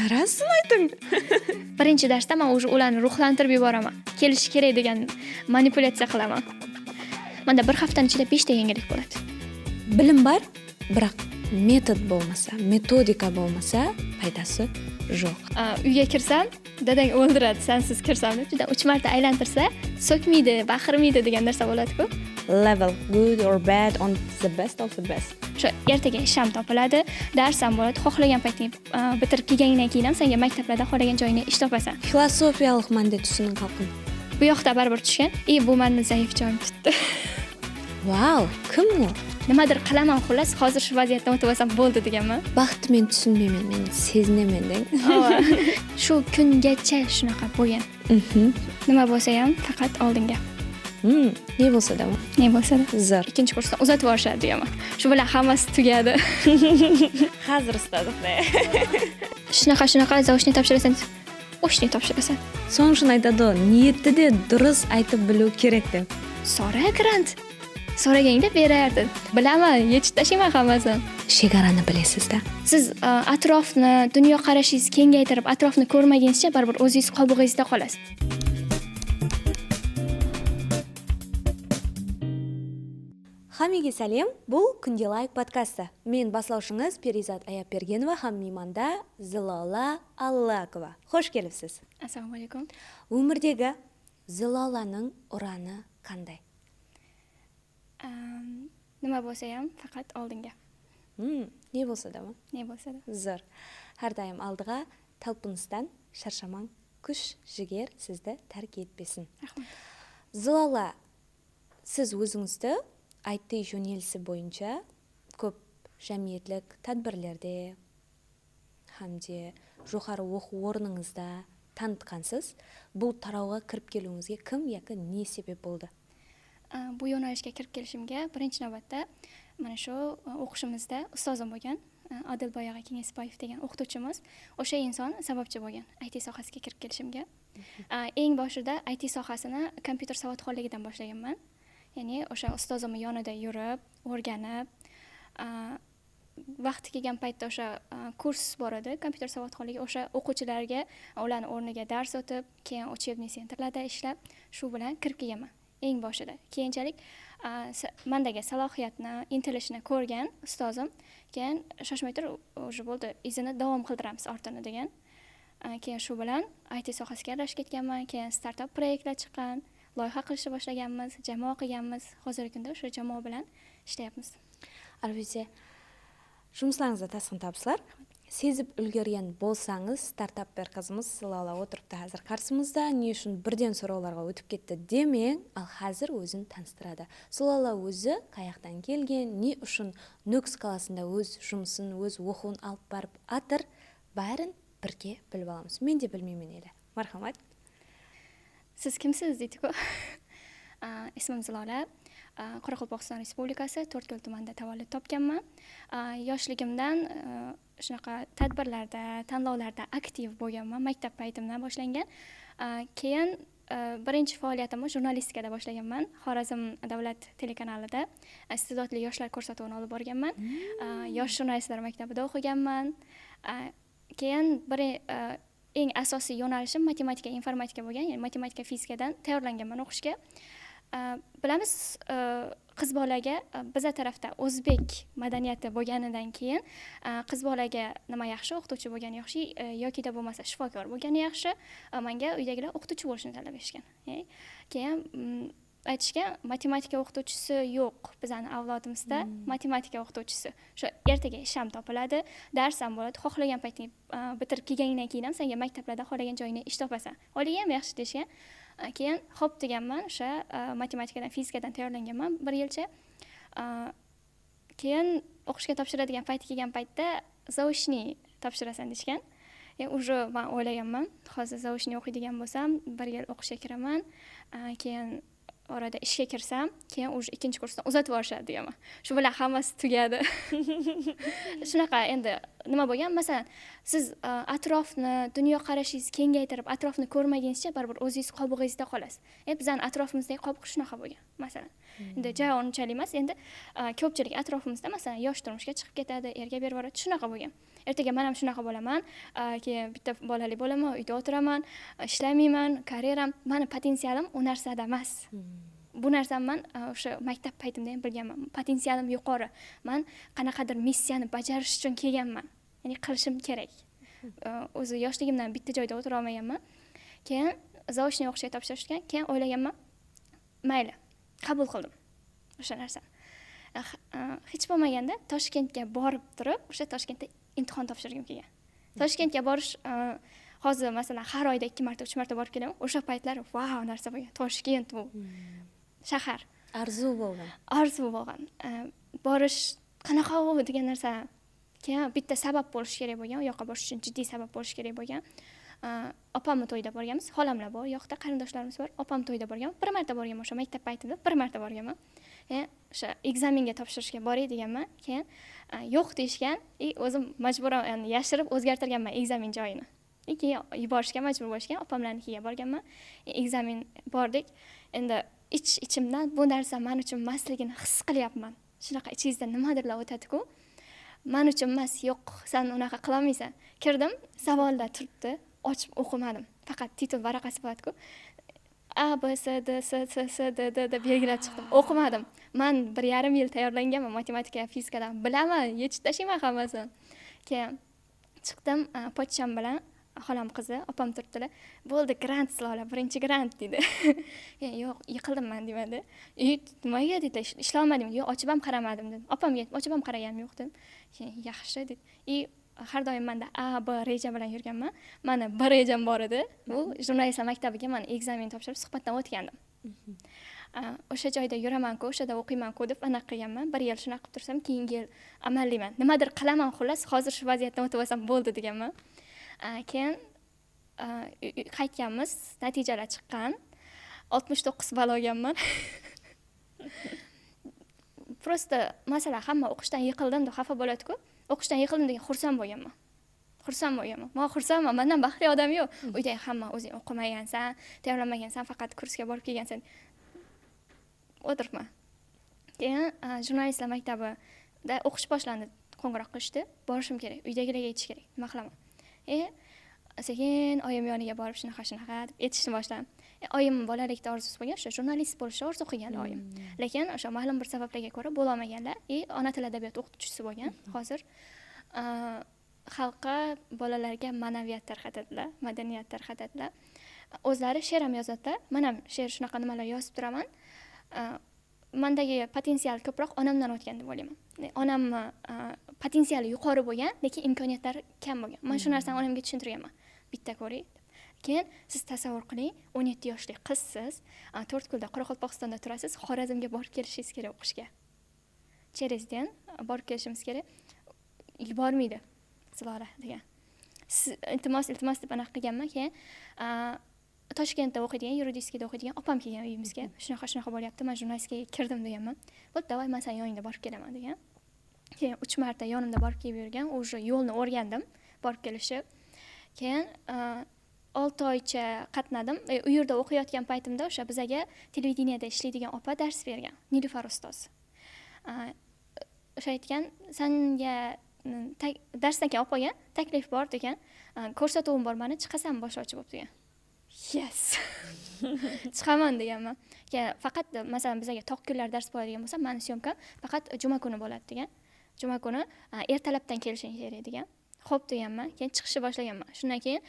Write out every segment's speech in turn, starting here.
Rasm ayting. Birinchi darsda man уже ularni ruhlantirib yuboraman. Kelishi kerak degan manipulyatsiya qilaman. Manda bir haftani ichida 5 ta yangilik bo'ladi. Bilim bor, biroq metod bo'lmasa, metodika bo'lmasa foydasi yo'q. Uyga kirsam, dadang o'ldiradi, sensiz kirsam deb. Juda 3 marta aylantirsa, so'kmaydi, baqirmaydi degan narsa bo'ladi-ku. Level good or bad on the best of the best. O'sha ertaga ish ham topiladi, dars ham bo'ladi. Xohlagan payting bitirib kelganingdan keyin ham senga maktablarda xohlagan joyingda ish topasan. Filosofiyalik ma'noda tushunib qoldim. Bu yoqda baribir tushgan. Bu meni zaif joyim tutdi. Vau, kim u? Nimadir qilaman, xullas, hozir shu vaziyatdan o'tib olsam bo'ldi deganman. Baxtni men tushunmayman, men seznaman deng. Shu kungacha shunaqa bo'lgan. Nima bo'lsa ham faqat oldinga. Ne bo'lsa-da? Ne bo'lsa-da. Zo'r. Ikkinchi kursdan uzatib yuborishadi deganman. Shu bilan hammasi tugadi. Hozir ustozlar. Shunaqa zaochniy topshirasan. O'shni topshirasan. So'ng shuni aytadi, niyatni de durust aytib biluv kerak deb. So'ra grant. So'raganda berardi. Bilaman, yechib tashlayman hammasini. Chegarani bilasiz-da. Siz atrofni, dunyoqarashingizni kengaytirib, atrofni ko'rmagunizcha baribir o'zingiz qobig'ingizda qolasiz. Hammaga salem, bu Kunga Like podkasti. Men boshlovchingiz Perizat Ayapbergenova ham mehmonda Zilola Allakova. Xush kelibsiz. Assalomu alaykum. Өмірдегі Zilolaning urani qanday? Nima bo'lsa ham faqat oldinga. Ne bo'lsa-da-mi? Ne bo'lsa-da. Zo'r. Har doim oldiga talpinisdan sharshamang, kuch, jigar sizni tark etmasin. Rahmat. Zilola, siz o'zingizni IT yo'nalishi bo'yicha ko'p jamiyatlik tadbirlarda hamda jo'qori o'quv o'rningizda tanitgansiz. Bu tarovga kirib keluvingizga kim yoki ne sebab bo'ldi? Bu yo'nalishga kirib kelishimga birinchi navbatda mana shu o'qishimizda ustozim bo'lgan Odilboy og'a Kengesboyev degan o'qituvchimiz, o'sha inson sababchi bo'lgan IT sohasiga kirib kelishimga. Eng boshida IT sohasini kompyuter savodxonligidan boshlaganman. Ya'ni o'sha ustozimning yonida yurib, o'rganib, vaqti kelgan paytda o'sha kurs bor edi, kompyuter savodxonligi, o'sha o'quvchilarga ularning o'rniga dars o'tib, keyin учебный sentrlarda ishlab, shu bilan kirib kelganman eng boshida. Keyinchalik mandagi salohiyatni, intilishni ko'rgan ustozim, keyin shoshmay tur, уже bo'ldi, izini davom qildiramiz ortini degan. Keyin shu bilan IT sohasiga aralashib ketganman, keyin startap proyektlar chiqqan, loyiha qilishni boshlaganmiz, jamoa qilganmiz. Hozirgi kunda o'sha jamoa bilan ishlayapmiz. Albatta, жұмысларыңызда тасқын табыстар. Сезіп үлгерген болсаңыз, стартаппер қызымыз Zilola отырыпты қазір қарсымызда. Не үшін бірден сұрауларға өтіп кетті демең, ал қазір өзін таныстырады. Zilola өзі қаяқтан келген, не үшін Нүкіс қаласында өз жұмысын, өз оқуын алып барып атыр, бәрін бірге біліп аламыз. Мен де білмеймін елі. Мархамат. Siz kimsiz deydi-ku. Ismim Zilola. Qoraqalpog'iston Respublikasi To'rtko'l tumanida tavallud topganman. Yoshligimdan shunaqa tadbirlarda, tanlovlarda aktiv bo'lganman. Maktab paytimdan boshlangan. Keyin birinchi faoliyatimni jurnalistikada boshlaganman. Xorazm davlat telekanalida iste'dodli yoshlar ko'rsatuvini olib borganman. Yosh jurnalistlar maktabida o'qiganman. Keyin bir eng asosiy yo'nalishim matematika, informatika bo'lgan, ya'ni matematika, fizikadan tayyorlanganman o'qishga. Bilamiz, qiz bolaga biza tarafda o'zbek madaniyati bo'lganidan keyin qiz bolaga nima yaxshi, o'qituvchi bo'lgani yaxshi, yokida bo'lmasa shifokor bo'lgani yaxshi. Menga uydagilar o'qituvchi bo'lishni talab etishgan. Keyin aytishgan, matematika o'qituvchisi yo'q bizani avlodimizda, matematika o'qituvchisi. O'sha ertaga ish ham topiladi, dars ham bo'ladi. Xohlagan payting bitirib kelganingdan keyin ham senga maktablarda xohlagan joyingda ish topasan. Oilangga ham yaxshi deyishgan. Keyin xo'p deganman, o'sha matematikadan, fizikadan tayyorlanganman bir yilcha. Keyin o'qishga topshiradigan payti kelgan paytda zaochniy topshirasan deyishgan. Уже men o'ylaganman, hozir zaochniy o'qiydigan bo'lsam, bir yil o'qishga kiraman, keyin orada ishga kirsam, keyin уже ikkinchi kursdan uzatib yuborishadi deganman. Shu bilan hammasi tugadi. Shunaqa endi nima bo'lgan, masalan, siz atrofni, dunyoqarashingizni kengaytirib, atrofni ko'rmagunizcha baribir o'zingiz qobig'ingizda qolasiz. Bizani atrofimizdagi qobiq shunaqa bo'lgan, masalan. Endi ja unchalik emas, endi ko'pchilik atrofimizda masalan yosh turmushga chiqib ketadi, erga berib yuboradi, shunaqa bo'lgan. Ertaga men ham shunaqa bo'laman, keyin bitta bolali bo'laman, uyda o'tiraman, ishlamayman, karyeram, mani potensialim u narsada emas. Bu narsani man o'sha maktab paytimda ham bilganman. Potensialim yuqori. Man qanaqadir missiyani bajarish uchun kelganman. Ya'ni qilishim kerak. O'zi yoshligimdan bitta joyda o'tira olmaganman. Keyin заочный o'qishga topshirishgan, keyin o'ylaganman, mayli, qabul qildim o'sha narsani. Hech bo'lmaganda Toshkentga borib turib, o'sha Toshkentda imtihon topshirgim kelgan. Toshkentga borish, hozir masalan har oyda 2 marta, 3 marta borib kelaman. O'sha paytlar vau narsa bo'lgan. Toshkent bu shahar. Orzu bo'lgan. Orzu bo'lgan. Borish qanaqa u degan narsa. Keyin bitta sabab bo'lishi kerak bo'lgan, u yoqqa borish uchun jiddiy sabab bo'lishi kerak bo'lgan. Opamni to'yida borganmiz, xolamlar bor, u yoqda qarindoshlarimiz bor. Opam to'yida borganman, bir marta borganman, o'sha maktab paytimda bir marta borganman. O'sha ekzamenga topshirishga boray deganman. Keyin yo'q deyishgan, o'zim majburan, ya'ni yashirib o'zgartirganman ekzamen joyini. Keyin yuborishga majbur bo'lishgan, opamlarnikiga borganman. Ekzamen bordik. Endi ich-ichimdan bu narsa men uchun emasligini his qilyapman. Shunaqa ichingizda nimadirlar o'tadi-ku. Men uchun emas, yo'q, sen unaqa qila olmaysan. Kirdim, savollar turibdi, ochib o'qimadim. Faqat titul varaqasi bo'ladi-ku. A, B, S, D, S, S, S, D, D deb belgilab chiqdim. O'qimadim. Men 1,5 yil tayyorlanganman matematika, fizikadan. Bilaman, yechib tashlayman hammasini. Keyin chiqdim, pochcham bilan xolam qizi, opam turibdilar. Bo'ldi, grant Zilola, birinchi grant dedi. Yo'q, yiqildim men deymanda. Nimaga dedi, ishlolmadim. Yo'q, ochib ham qaramadim dedim. Opamga aytdim, ochib ham qaraganim yo'q dedim. Keyin yaxshi dedi. Har doim menda A, B reja bilan yurganman. Mani B rejam bor edi. Bu jurnalistlar maktabiga men ekzamen topshirib suhbatdan o'tgandim. O'sha joyda yuraman-ku, o'sha yerda o'qiyman-ku deb anaqa qilganman. Bir yil shunaqa qilib tursam, keyingi yil amaliyman. Nimadir qilaman, xullas, hozir shu vaziyatdan o'tib olsam bo'ldi deganman. Keyin qaytganmiz, natijalar chiqqan. 69 ball olganman. Просто masalan hamma o'qishdan yiqildim deb xafa bo'ladi-ku. O'qishdan yiqildim degan xursand bo'lganman. Xursand bo'lganman. Men xursandman, mendan baxtli odam yo'q. Uyda hamma o'zing o'qimagansan, tayyorlanmagansan, faqat kursga borib kelgansan. O'tiribman. Keyin jurnalistlar maktabida o'qish boshlandi, qo'ng'iroq qilishdi. Borishim kerak, uydagilarga aytish kerak. Nima qilaman? Sekin oyim yoniga borib shunaqa shunaqa deb aytishni boshladim. Oyim bolalikda orzusi bo'lgan, o'sha jurnalist bo'lishni orzu qilganlar oyim. Lekin o'sha ma'lum bir sabablarga ko'ra bo'la olmaganlar. Ona til adabiyoti o'qituvchisi bo'lgan. Hozir xalqqa, bolalarga ma'naviyat tarqatadilar, madaniyat tarqatadilar. O'zlari she'r ham yozadilar. Men ham she'r shunaqa nimalar yozib turaman. Mendagi potensial ko'proq onamdan o'tgan deb o'ylayman. Onamni potensiali yuqori bo'lgan, lekin imkoniyatlari kam bo'lgan. Men shu narsani onamga tushuntirganman. Bitta ko'ring. Keyin siz tasavvur qiling, 17 yoshli qizsiz, To'rtko'lda, Qoraqalpog'istonda turasiz, Xorazmga borib kelishingiz kerak o'qishga. Через день borib kelishimiz kerak. Yubormaydi Zilola degan. Siz iltimos, iltimos deb anaqa qilganman. Keyin Toshkentda o'qiydigan, yuridikda o'qiydigan opam kelgan uyimizga. Shunaqa shunaqa bo'lyapti, men jurnalistikaga kirdim deganman. Bo'ldi, davay, men seni yoningda borib kelaman degan. Keyin 3 marta yonimda borib kelib yurgan, уже yo'lni o'rgandim, borib kelishi. Keyin 6 oycha qatnadim. U yerda o'qiyotgan paytimda o'sha bizaga televideniyada ishlaydigan opa dars bergan, Nilufar ustoz. O'sha aytgan, sanga darsdan keyin olib qo'ygan, taklif bor degan, ko'rsatuvim bor mani, chiqasan boshlovchi bo'lib degan. Yes. Chiqaman deganman. Keyin faqat masalan bizaga toq kunlar dars bo'ladigan bo'lsa, mani syomkam faqat juma kuni bo'ladi degan. Juma kuni ertalabdan kelishing kerak degan. Xo'p deganman. Keyin chiqishni boshlaganman. Shundan keyin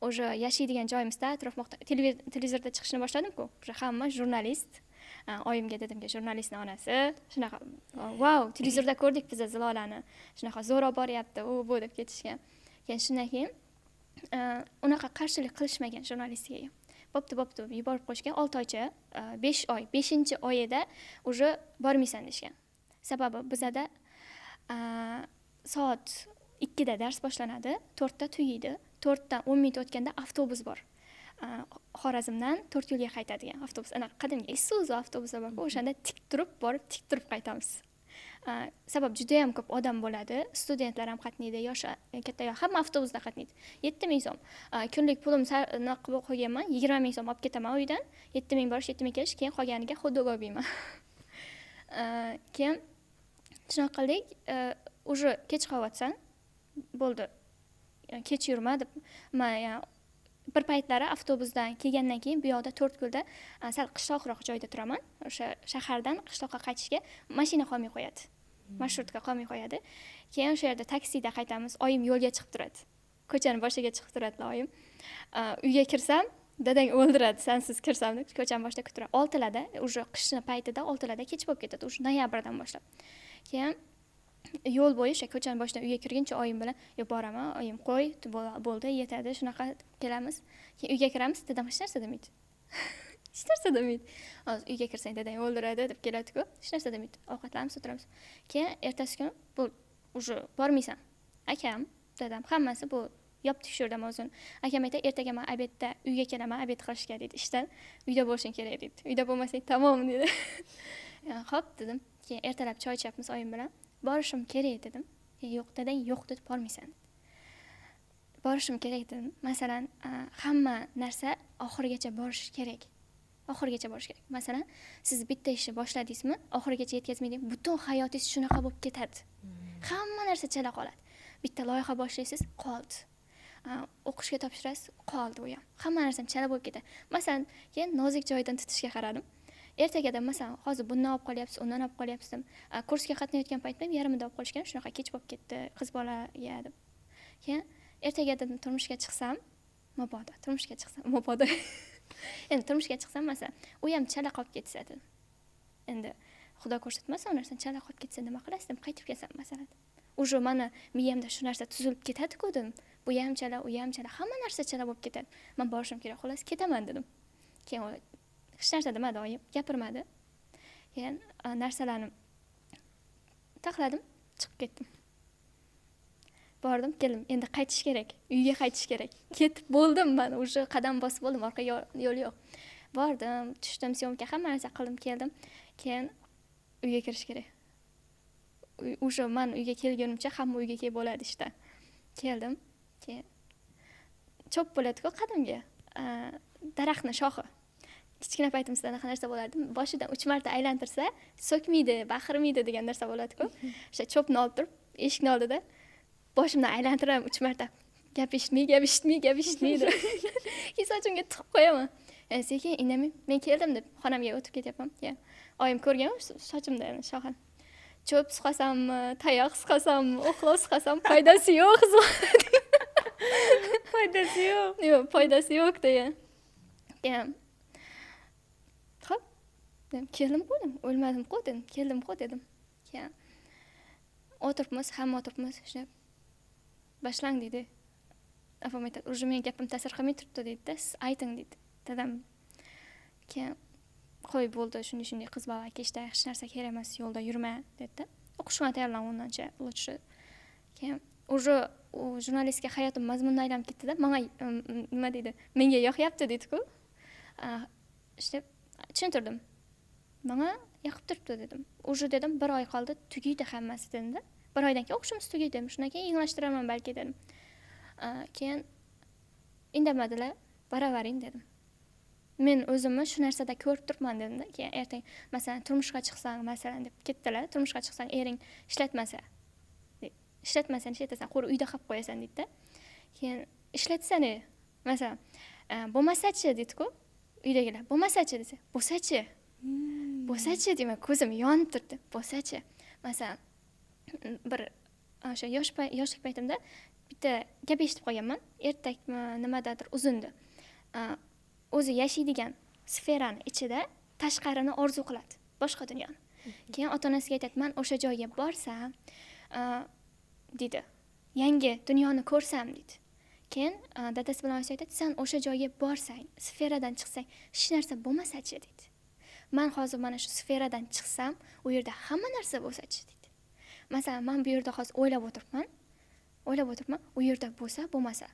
o'sha yashaydigan joyimizda atrof muhitda televizorda chiqishni boshladim-ku. O'sha hamma jurnalist. Oyimga dedimki, jurnalistning onasi shunaqa, vau, televizorda ko'rdik biz Zilolani. Shunaqa zo'r olib boryapti, u bu deb ketishgan. Keyin shundan keyin unaqa qarshilik qilishmagan jurnalistikaga. Bo'pti, bo'pti deb yuborib qo'yishgan. 6 oycha, 5 oy, 5-oyida уже bormaysan deyishgan. Sababi bizada soat 2da dars boshlanadi, 4da tugaydi. 4dan 10 minut o'tganda avtobus bor. Xorazmdan To'rtko'lga qaytadigan avtobus. Ana qadimgi Isuzu avtobuslar bor-ku, o'shanda tik turib borib, tik turib qaytamiz. Sabab juda ham ko'p odam bo'ladi, studentlar ham qatnaydi, yosh, katta yosh, hamma avtobusda qatnaydi. 7000 so'm. Kunlik pulim nima qilib qo'yganman, 20000 so'm olib ketaman uydan. 7000 borish, 7000 kelish, keyin qolganiga xot-dog olib yeyman. Keyin shunaqa qildik, уже kech qolyapsan, bo'ldi, kech yurma deb. Man bir paytlari avtobusdan kelgandan keyin bu yoqda, To'rtko'lda, sal qishloqroq joyda turaman, o'sha shahardan qishloqqa qaytishga mashina qolmay qo'yadi, маршрутка qolmay qo'yadi. Keyin o'sha yerda taksida qaytamiz. Oyim yo'lga chiqib turadi, ko'chani boshiga chiqib turadilar oyim. Uyga kirsam, dadang o'ldiradi sansiz kirsam deb, ko'chani boshida kutib turadi. 6larda, уже qishni paytida 6larda kech bo'lib ketadi уже, noyabrdan boshlab. Keyin yo'l bo'yi o'sha ko'chani boshidan uyga kirguncha oyim bilan: "Yo'q, boraman, oyim, qo'y, bo'ldi, yetadi", shunaqa kelamiz. Keyin uyga kiramiz, dadam hech narsa demaydi, hech narsa demaydi. "Hozir uyga kirsang, dadang o'ldiradi", deb keladiku, hech narsa demaydi. Ovqatlanamiz, o'tiramiz. Keyin ertasi kuni bu уже bormaysan, akam, dadam, hammasi bu yopdik shu yerda mavzuni. Akam aytadi: "Ertaga man обед da uyga kelaman, обед qilishga", deydi, "ishdan uyda bo'lishing kerak", deydi, "uyda bo'lmasang, tamom", deydi. "Ho'p", dedim. Keyin ertalab choy ichyapmiz oyim bilan. "Borishim kerak", dedim. "Yo'q, dadang yo'q deb, bormaysan". "Borishim kerak", dedim. Masalan, hamma narsa oxirigacha borishi kerak, oxirigacha borish kerak. Masalan, siz bitta ishni boshladingizmi, oxirigacha yetkazmaydi, butun hayotingiz shunaqa bo'lib ketadi, hamma narsa chala qoladi. Bitta loyiha boshlaysiz, qoldi. O'qishga topshirasiz, qoldi u ham. Hamma narsam chala bo'lib ketadi. Masalan, keyin nozik joyidan tutishga qaradim. Ertagadan, masalan, hozir bundan olib qolyapsiz, undan olib qolyapsiz dedim. Kursga qatnayotgan paytimda ham yarmida olib qolishgan, shunaqa kech bo'lib ketdi qiz bolaga deb. Keyin ertaga dedim, turmushga chiqsam mabodo, turmushga chiqsam mabodo, endi turmushga chiqsam, masalan, u ham chala qolib ketsa dedim. Endi Xudo ko'rsatmasin u narsani, chala qolib ketsa nima qilasiz dedim, qaytib kelsam, masalan, уже mani miyamda shu narsa tuzilib ketadiku dedim. Bu ham chala, u ham chala, hamma narsa chala bo'lib ketadi. Man borishim kerak, xullas, ketaman dedim. Keyin hech narsa demadi oyim, gapirmadi. Keyin narsalarni taxladim, chiqib ketdim. Bordim, keldim. Endi qaytish kerak, uyga qaytish kerak. Ketib bo'ldim man, уже qadam bosib bo'ldim, orqaga yo'l yo'q. Bordim, tushdim, съёмка, hamma narsa qildim, keldim. Keyin uyga kirish kerak уже. Man uyga kelgunimcha hamma uyga kelib bo'ladi ishdan. Keldim, keyin cho'p bo'ladiku, qadimgi daraxtni shoxi. Kichkina paytimizda anaqa narsa bo'lardi, boshidan uch marta aylantirsa, so'kmaydi, baqirmaydi degan narsa bo'ladiku. O'sha cho'pni olib turib, eshikni oldida boshimdan aylantiraman uch marta. Gap eshitmay, gap eshitmay, gap eshitmay deb, keyin sochimga tiqib qo'yaman. Sekin indamay, "Men keldim", deb xonamga o'tib ketyapman. Keyin oyim ko'rgan sochimda shoxini. "Cho'p suqasanmi, tayoq suqasanmi, o'qlov suqasam, foydasi yo'q". Foydasi yo'q. Yo'q, foydasi yo'q degan. Keyin "Ho'p", dedim, "keldim-ku", dedim, "o'lmadim-ku", dedim, "keldim-ku", dedim. Keyin o'tiribmiz, hamma o'tiribmiz shunday. "Boshlang", deydi opam. Aytadi: "Уже meni gapim ta'sir qilmay turibdi", deydida, "siz ayting", deydi dadam. Keyin: "Qo'y, bo'ldi, shunday shunday, qiz bola kechda hech narsa kerak emas, yo'lda yurma", dedida. "O'qishga tayyorlan undancha лучше". Keyin уже u jurnalistga hayotim mazmunga aylanib ketdida. Manga nima deydi, menga yoqyapti deydiku. Ishlab tushuntirdim, "Manga yoqib turibdi", dedim. "Уже", dedim, "bir oy qoldi, tugaydi hammasi", dedimda. "Bir oydan keyin o'qishimiz tugaydi, shundan keyin yig'lashtiraman balki", dedim. Keyin indamadilar. "Boravering", dedim. "Men o'zimni shu narsada ko'rib turibman", dedimda. Keyin ertaga, masalan, turmushga chiqsang, masalan, deb ketdilar, turmushga chiqsang, ering ishlatmasa, ishlatmasang ishlatasan, qo'ri uyda qolib qo'yasan, deydida. Keyin ishlatsa, masalan, bo'lmasachi, deydiku uydagilar. Bo'lmasachi desa, bo'lsachi, bo'lsachi deyman, ko'zim yonib turibdi. Bo'lsachi, masalan, bir o'sha yoshlik paytimda bitta gap eshitib qolganman, ertakmi, nimadadir, uzundi. O'zi yashaydigan sferani ichida tashqarini orzu qiladi, boshqa dunyoni. Keyin ota onasiga aytadi: "Man o'sha joyga borsam", deydi, "yangi dunyoni ko'rsam", deydi. Keyin dadasi bilan oyisi aytadi: "San o'sha joyga borsang, sferadan chiqsang, hech narsa bo'lmasachi?" deydi. "Man hozir mana shu sferadan chiqsam, u yerda hamma narsa bo'lsachi?" deydi. Masalan, man bu yerda hozir o'ylab o'tiribman, o'ylab o'tiribman, u yerda bo'lsa, bo'lmasa.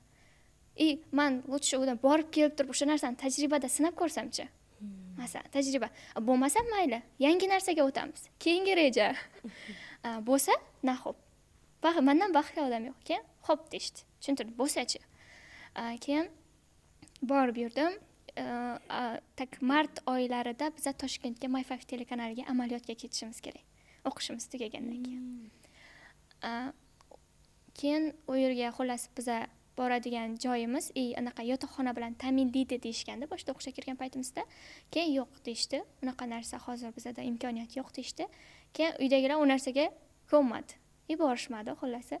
И man лучше undan borib kelib turib, o'sha narsani tajribada sinab ko'rsamchi. Masalan, tajriba bo'lmasa, mayli, yangi narsaga o'tamiz, keyingi reja. Bo'lsa, na xo'p, mandan baxtli odam yo'q. Keyin "Xo'p", deyishdi. Tushuntirdi, bo'lsachi. Keyin borib yurdim. Так, mart oylarida biza Toshkentga, My Five telekanaliga amaliyotga ketishimiz kerak, o'qishimiz tugagandan keyin. Keyin u yerga, xullas, biza boradigan joyimiz и anaqa yotoqxona bilan ta'minlaydi deyishgandi boshida, o'qishga kirgan paytimizda. Keyin yo'q deyishdi, unaqa narsa hozir bizada imkoniyat yo'q deyishdi. Keyin uydagilar u narsaga ko'nmadi и borishmadi, xullasi.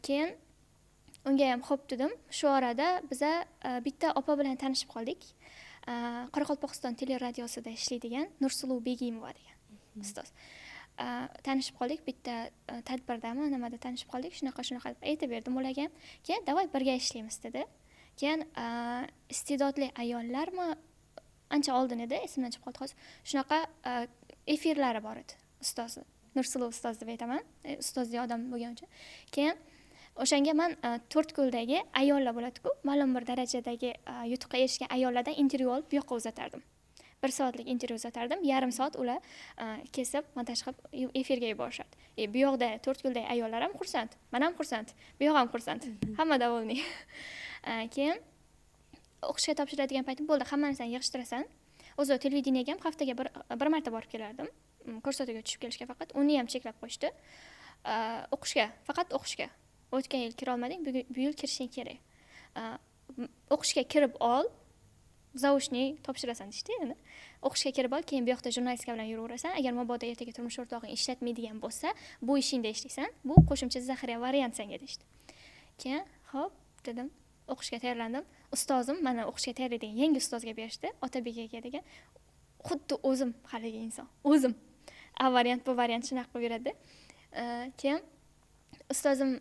Keyin unga ham xo'p dedim. Shu orada biza bitta opa bilan tanishib qoldik, Qoraqalpog'iston teleradiosida ishlaydigan Nursuluv Begimova degan ustoz. Tanishib qoldik bitta tadbirdami, nimada tanishib qoldik. Shunaqa shunaqa deb aytib berdim ularga ham. Keyin "Давай birga ishlaymiz" dedi. Keyin iste'dodli ayollarmi, ancha oldin edi, esimdan chiqib qoldi hozir, shunaqa efirlari bor edi ustozi. Nursuluv ustoz deb aytaman, ustozli odam bo'lgani uchun. Keyin o'shanga man To'rtko'ldagi ayollar bo'ladiku, ma'lum bir darajadagi yutuqqa erishgan ayollardan intervyu olib, bu yoqqa uzatardim. Bir soatlik intervyu uzatardim, yarim soat ular kesib, montaj qilib, efirga yuborishardi. Bu yoqda, To'rtko'ldagi ayollar ham xursand, man ham xursand, bu yoq ham xursand, hamma довольный. Keyin o'qishga topshiradigan paytim bo'ldi. Hamma narsani yig'ishtirasan o'zi. Televideniyaga ham haftaga bir marta borib kelardim, ko'rsatuvga tushib kelishga faqat. Uni ham cheklab qo'yishdi. O'qishga, faqat o'qishga. O'tgan yil kirolmading, bu yil kirishing kerak, o'qishga kirib ol, заочный topshirasan deyishdi. Endi o'qishga kirib ol, keyin bu yoqda jurnalistika bilan yuraverasan. Agar mabodo ertaga turmush o'rtog'ing ishlatmaydigan bo'lsa, bu ishingda ishlaysan, bu qo'shimcha zaxira variant senga, deyishdi. Keyin ho'p dedim, o'qishga tayyorlandim. Ustozim mani o'qishga tayyorlaydigan yangi ustozga berishdi, Otabek aka degan. Xuddi o'zim haligi inson, o'zim a variant, bu variant, shunaqa qilib beradi. Keyin ustozim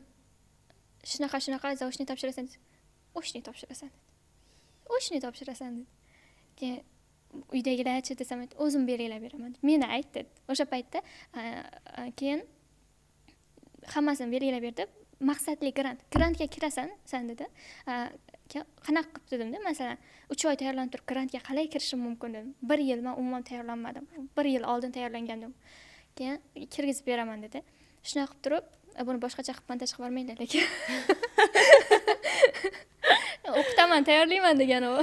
shunaqa shunaqa, заочный topshirasan, очный topshirasan, очный topshirasan dedi. Keyin uydagilarchi desam, o'zim belgilab beraman, meni ayt dedi o'sha paytda. Keyin hammasini belgilab berdi. Maqsadli grant, grantga kirasan san dedi. Qanaqa qilib dedimda, masalan, 3 oy tayyorlanib turib grantga qalay kirishim mumkin dedim. Bir yil man umuman tayyorlanmadim, bir yil oldin tayyorlangandim. Keyin kirgizib beraman dedi. Shunaqa qilib turib, buni boshqacha qilib montaj qilib yubormanglar, lekin o'qitaman, tayyorlayman degani u.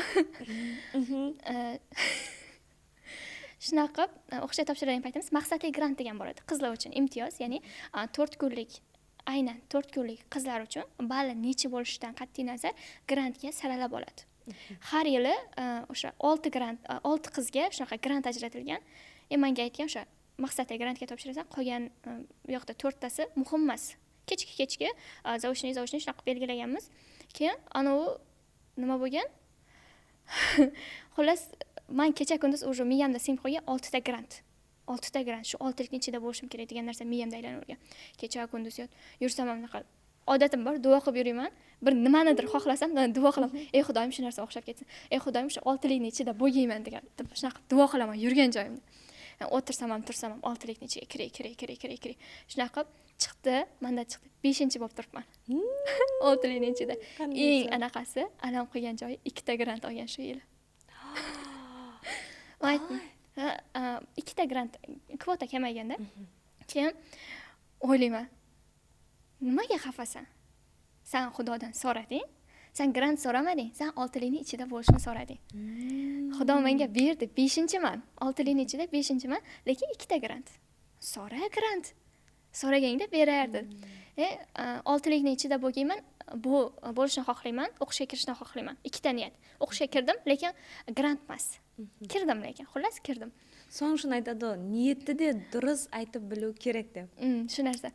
Shunaqa qilib o'qishga topshiradigan paytimiz maqsadli grant degan bor edi qizlar uchun imtiyoz, ya'ni 4 kunlik, aynan 4 kunlik qizlar uchun balli necha bo'lishidan qat'iy nazar grantga saralab oladi. Har yili o'sha olti grant, olti qizga shunaqa grant ajratilgan. Manga aytgan, o'sha maqsadli grantga topshirasan, qolgan bu yoqda to'rttasi muhim emas. Kechki kechki заочный, заочный, shunaqa qilib belgilaganmiz. Keyin anavi nima bo'lgan, xullas, man kecha kunduz уже miyamda singib qolgan oltita grant, oltita grant, shu oltilikni ichida bo'lishim kerak degan narsa miyamda aylanavergan. Kecha kunduz yursam ham bunaqa odatim bor, duo qilib yuriyman. Bir nimanidir xohlasam, duo qilaman: "Ey Xudoyim, shu narsa o'xshab ketsin, ey Xudoyim, shu oltilikni ichida bo'lgayman" degan deb shunaqa qilib duo qilaman yurgan joyimda. O'tirsam ham, tursam ham oltilikni ichiga kiray, kiray, kiray, kiray, kiray. Shunaqa qilib chiqdi, manda chiqdi, beshinchi bo'lib turibman oltilikni ichida. Eng anaqasi, alam qilgan joyi, ikkita grant olgan shu yili. Aytdim, ikkita grant, kvota kamayganda. Keyin o'ylayman, nimaga xafasan san? Xudodan so'rading san, grant so'ramading, san oltilikni ichida bo'lishni so'rading. Xudo menga berdi, beshinchiman, oltilikni ichida beshinchiman, lekin ikkita grant. So'ra, grant so'raganingda berardi. Oltilikni ichida bo'lganman, bu bo'lishni xohlayman, o'qishga kirishni xohlayman. Ikkita niyat. O'qishga kirdim, lekin grant emas, kirdim, lekin xullas kirdim. Соның үшін айтады ғой, ниетті де дұрыс айтып білу керек деп. Shu narsa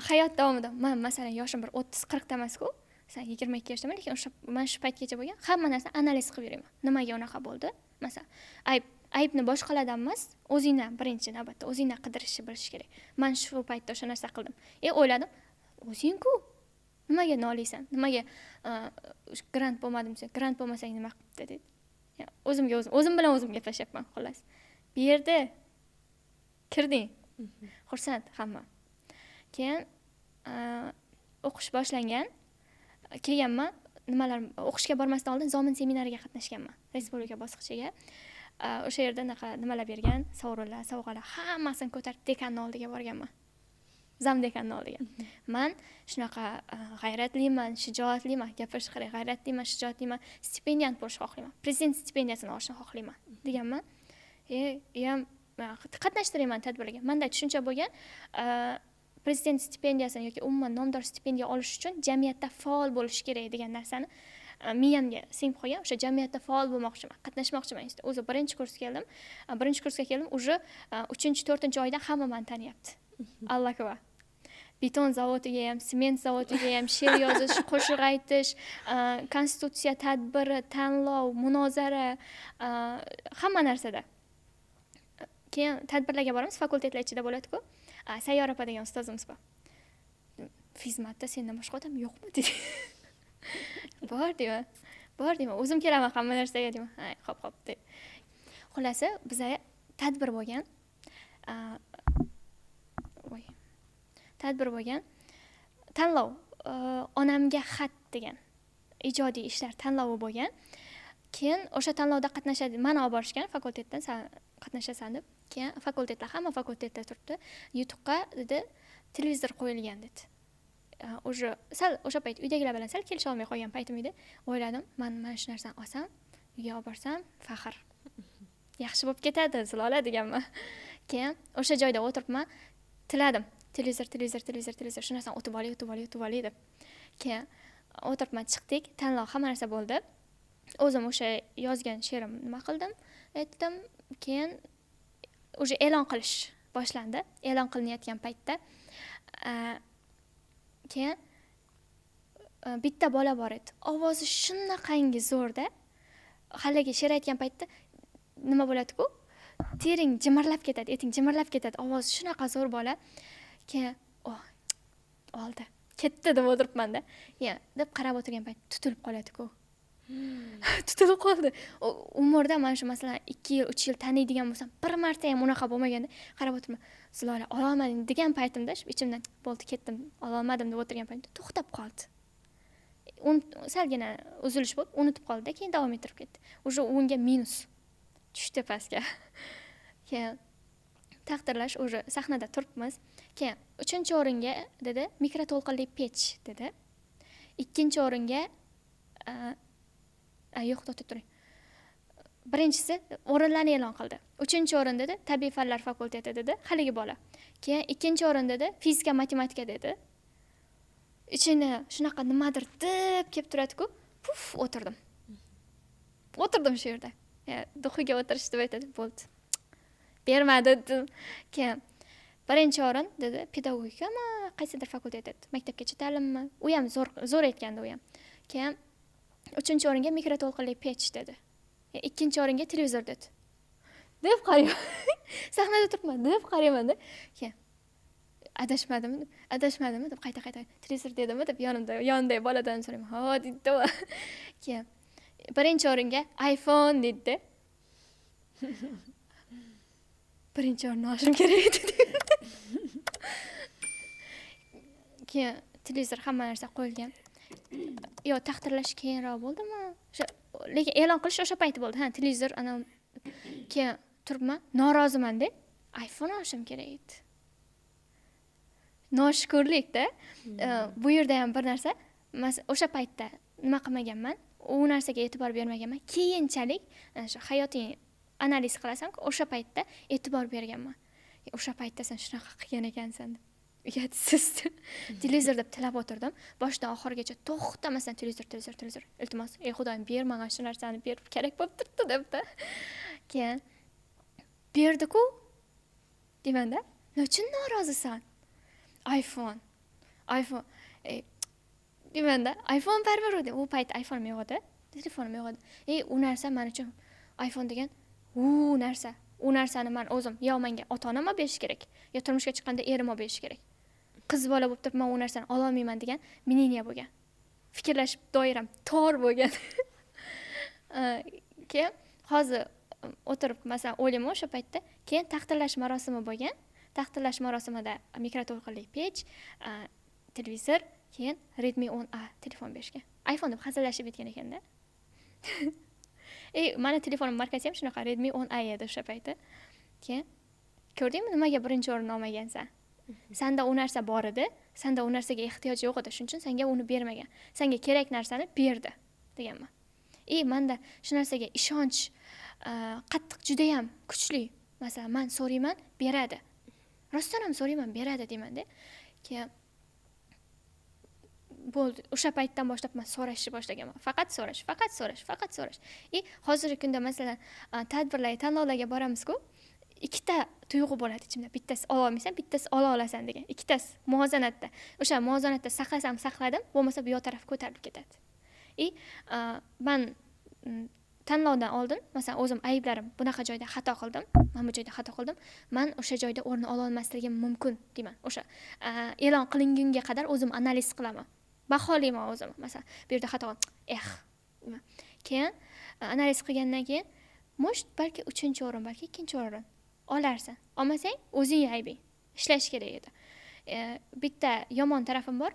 hayot davomida man, masalan, yoshim bir 30-40da emasku, masalan, 22 yoshdaman, lekin o'sha man shu paytgacha bo'lgan hamma narsani analiz qilib yuribman, nimaga unaqa bo'ldi. Masalan, aybni boshqalardan emas, o'zingdan, birinchi navbatda o'zingdan qidirishni bilish kerak. Man shu paytda o'sha narsa qildim и o'yladim, o'zingku nimaga noliysan, nimaga grant bo'lmadim desa, grant bo'lmasang nima qilibdi deydi. O'zimga o'zim, o'zim bilan o'zim gaplashyapman. Xullas, bu yerda kirding, xursand hamma. Keyin o'qish boshlangan, kelganman. Nimalar, o'qishga bormasdan oldin zomin seminariga qatnashganman, respublika bosqichiga. O'sha yerda anaqa nimalar bergan, sovrinlar, sovg'alar, hammasini ko'tarib dekanni oldiga borganman. Zamdekanni oldiga. Man shunaqa g'ayratliman, shijoatliman, gapirish qarang, g'ayratliman, shijoatliman, stipendiyani bo'lishni xohlayman, prezident stipendiyasini olishni xohlayman deganman. Ham qatnashtirayman tadbirlarga. Menda tushuncha bo'lgan, prezident stipendiyasini yoki umuman nomdor stipendiya olish uchun jamiyatda faol bo'lish kerak degan narsani miyamga singib qolgan. O'sha jamiyatda faol bo'lmoqchiman, qatnashmoqchiman. O'zi birinchi kursga keldim, birinchi kursga keldim, уже 3-4 oyda hamma mani taniyapti. Allakova. Beton zavodiga ham, sement zavodiga ham she'r yozish, qo'shiq aytish, konstitutsiya tadbiri, tanlov, munozara, hamma narsada. Keyin tadbirlarga boramiz, fakultetlar ichida bo'ladi-ku. Sayyora opa degan ustozimiz bor. Fizmatda sendan boshqa odam yo'qmi, dedi. Bor, deyman. Bor, deyman. O'zim kelaman hamma narsaga, deyman. Ha, xo'p, xo'p, dedi. Xullas, biza tadbir bo'lgan. Voy. Tadbir bo'lgan. Tanlov, onamga xat degan ijodiy ishlar tanlovi bo'lgan. Keyin o'sha tanlovda qatnashadi, mani olib borishgan fakultetdan, san qatnashasan deb. Keyin fakultetlar, hamma fakultetda turibdi. Yutuqqa, dedi, televizor qo'yilgan, dedi. Уже sal o'sha payt uydagilar bilan sal kelisha olmay qolgan paytim edi. O'yladim, man mana shu narsani olsam, uyga olib borsam, faxr. Yaxshi bo'lib ketadi, Zilola, deganman. Keyin o'sha joyda o'tiribman, tiladim. Televizor, televizor, televizor, televizor, shu narsani o'tib olay, o'tib olay, o'tib olay deb. Keyin o'tiribman, chiqdik, tanlov, hamma narsa bo'ldi. O'zim o'sha yozgan she'rim nima qildim, aytdim. Keyin уже e'lon qilish boshlandi. E'lon qilinayotgan paytda keyin bitta bola bor edi. Ovozi shunaqangi zo'rda. Haligi she'r aytgan paytda nima bo'ladi-ku? Tering jimirlab ketadi, eting jimirlab ketadi. Ovozi shunaqa zo'r bola. Keyin oh, oldi. Ketdi deb o'tiribman-da. Ya, deb qarab o'tirgan payt tutilib qoladi-ku. Tutilib qoldi. Umrda mana shu, masalan, 2 yil, 3 yil taniydigan bo'lsam, bir marta ham unaqa bo'lmaganda, qarab o'tiribman. Zilola ololmadim degan paytimda, shu ichimdan bo'ldi, ketdim, ololmadim deb o'tirgan paytimda to'xtab qoldi. Salgina uzilish bo'lib, unutib qoldi-da, keyin davom ettirib ketdi. Уже unga minus tushdi pastga. Keyin taqdirlash, уже sahnada turibmiz. Keyin uchinchi o'ringa, dedi, mikroto'lqinli pech, dedi. Ikkinchi o'ringa, yo'q, to'xtab turing. Birinchisi o'rinlarni e'lon qildi. Uchinchi o'rin, dedi, tabiiy fanlar fakulteti, dedi, haligi bola. Keyin ikkinchi o'rin, dedi, fizika, matematika, dedi. Ichini shunaqa nimadir deb kelib turadi-ku, puf, o'tirdim. O'tirdim shu yerda. Дух iga o'tirish deb aytadi, bo'ldi. Bermadi dedim. Keyin birinchi o'rin, dedi, pedagogikami, qaysidir fakultet edi. Maktabgacha ta'limmi? U ham zo'r, zo'r aytgandi u ham. Keyin uchinchi o'ringa mikroto'lqinli pech, dedi. Ikkinchi o'ringa televizor, dedi. Deb qarayman. Sahnada turibman, deb qarayman-da. Keyin adashmadimmi, adashmadimmi deb qayta qayta, televizor dedimi deb yonimda, yonimdagi boladan so'rayman. Ha, deydi. Keyin birinchi o'ringa iPhone, deydi. Birinchi o'rinni olishim kerak edi. Keyin televizor, hamma narsa qo'yilgan. Yo, taqdirlash keyinroq bo'ldimi? O'sha, lekin e'lon qilish o'sha payti bo'ldi. Ha, televizor ana, keyin turibman, norozimanda. iPhone olishim kerak edi. Noshukurlikda. Bu yerda ham bir narsa, masalan, o'sha paytda nima qilmaganman, u narsaga e'tibor bermaganman. Keyinchalik shu hayoting analiz qilasan-ku, o'sha paytda e'tibor berganman. O'sha paytda sen shunaqa qilgan ekansan deb. Uyatsiz. Televizor deb tilab o'tirdim. Boshidan oxirigacha to'xtamasdan televizor, televizor, televizor. Iltimos, ey Xudoyim, ber menga shu narsani, ber, kerak bo'lib turibdi debdi. Keyin berdi-ku. Deymanda, nima uchun norozisan? iPhone. iPhone. Deymanda, iPhone baribir u payt iPhone'im yo'q edi. Telefonim yo'q edi. Ey, u narsa men uchun iPhone degan u narsa. U narsani men o'zim yo menga ota-onam olib berishi kerak, yo turmushga chiqqanda erim olib berishi kerak. Qiz bola bo'lib turib men u narsani ololmayman degan мнение bo'lgan. Fikrlash doiram tor bo'lgan. Keyin hozir o'tirib, masalan, o'ylayman o'sha paytda. Keyin taqdirlash marosimi bo'lgan. Taqdirlash marosimida mikroto'lqinli pech, televizor, keyin Redmi 10A telefon berishgan. iPhone deb hazillashib aytgan ekanda. Ey, mani telefonim markasi ham shunaqa Redmi 10A edi o'sha payti. Keyin ko'rdingmi, nimaga birinchi o'rinni olmagansan? Sanda u narsa bor edi, sanda u narsaga ehtiyoj yo'q edi, shuning uchun senga uni bermagan. Senga kerak narsani berdi deganman. И manda shu narsaga ishonch qattiq, judayam kuchli. Masalan, man so'rayman, beradi. Rostdan ham so'rayman, beradi deymanda. Keyin bo'ldi, o'sha paytdan boshlab man so'rashni boshlaganman. Faqat so'rash, faqat so'rash, faqat so'rash. И hozirgi kunda, masalan, tadbirlarga, tanlovlarga boramiz-ku, ikkita tuyg'u bo'ladi ichimda. Bittasi ola olmaysan, bittasi ola olasan degan. Ikkitasi muvozanatda. O'sha muvozanatda saqlasam saqladim, bo'lmasa bu yoq taraf ko'tarilib ketadi. И man tanlovdan oldin, masalan, o'zim ayblarim, bunaqa joyda xato qildim, mana bu joyda xato qildim, man o'sha joyda o'rin ola olmasligim mumkin deyman. O'sha e'lon qilingunga qadar o'zim analiz qilaman. Baholayman o'zimni. Masalan, bu yerda xato qildim, eh. Keyin analiz qilgandan keyin, может, balki 3-o'rin, balki 2-o'rin olarsan. Olmasang, o'zing aybing. Ishlash kerak edi. Bitta yomon tarafim bor.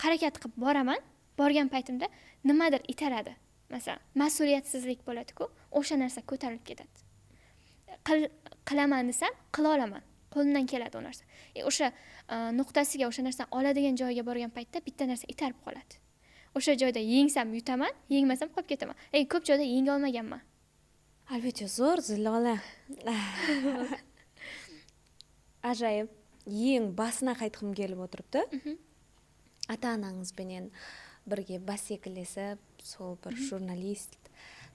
Harakat qilib boraman, borgan paytimda nimadir itaradi. Masalan, mas'uliyatsizlik bo'ladi-ku, o'sha narsa ko'tarilib ketadi. Qilaman desam, qila olaman. Qo'limdan keladi u narsa. O'sha nuqtasiga, o'sha narsani oladigan joyiga borgan paytda bitta narsa itarib qoladi. O'sha joyda yengsam yutaman, yengmasam qolib ketaman. Ko'p joyda yenga olmaganman. Albatta, zo'r, Zilola. Ajoyib. Eng basına qaytqim kelib o'tiribdi. Ата-анаңызбенен бірге бәсекелесіп, сол бір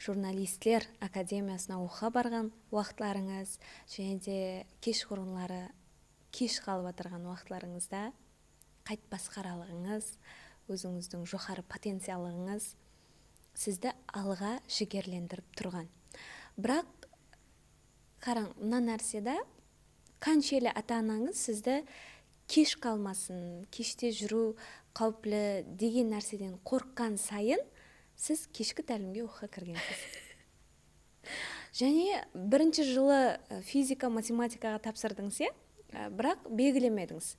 журналистлер академиясына оқуға барған уақытларыңыз және де кешқұрынлары кеш қалып отырған уақытларыңызда қайтпас қаралығыңыз, өзіңіздің жоғары потенциалығыңыз сізді алға жігерлендіріп тұрған. Бірақ қараң, мына нәрседе қаншелі ата-анаңыз сізді кеш қалмасын, кеште жүру қауіплі деген нәрседен қорыққан сайын сіз кешкі тәлімге оқуға кіргенсіз. Және бірінші жылы физика, математикаға тапсырдыңыз, иә? Бірақ белгілемедіңіз.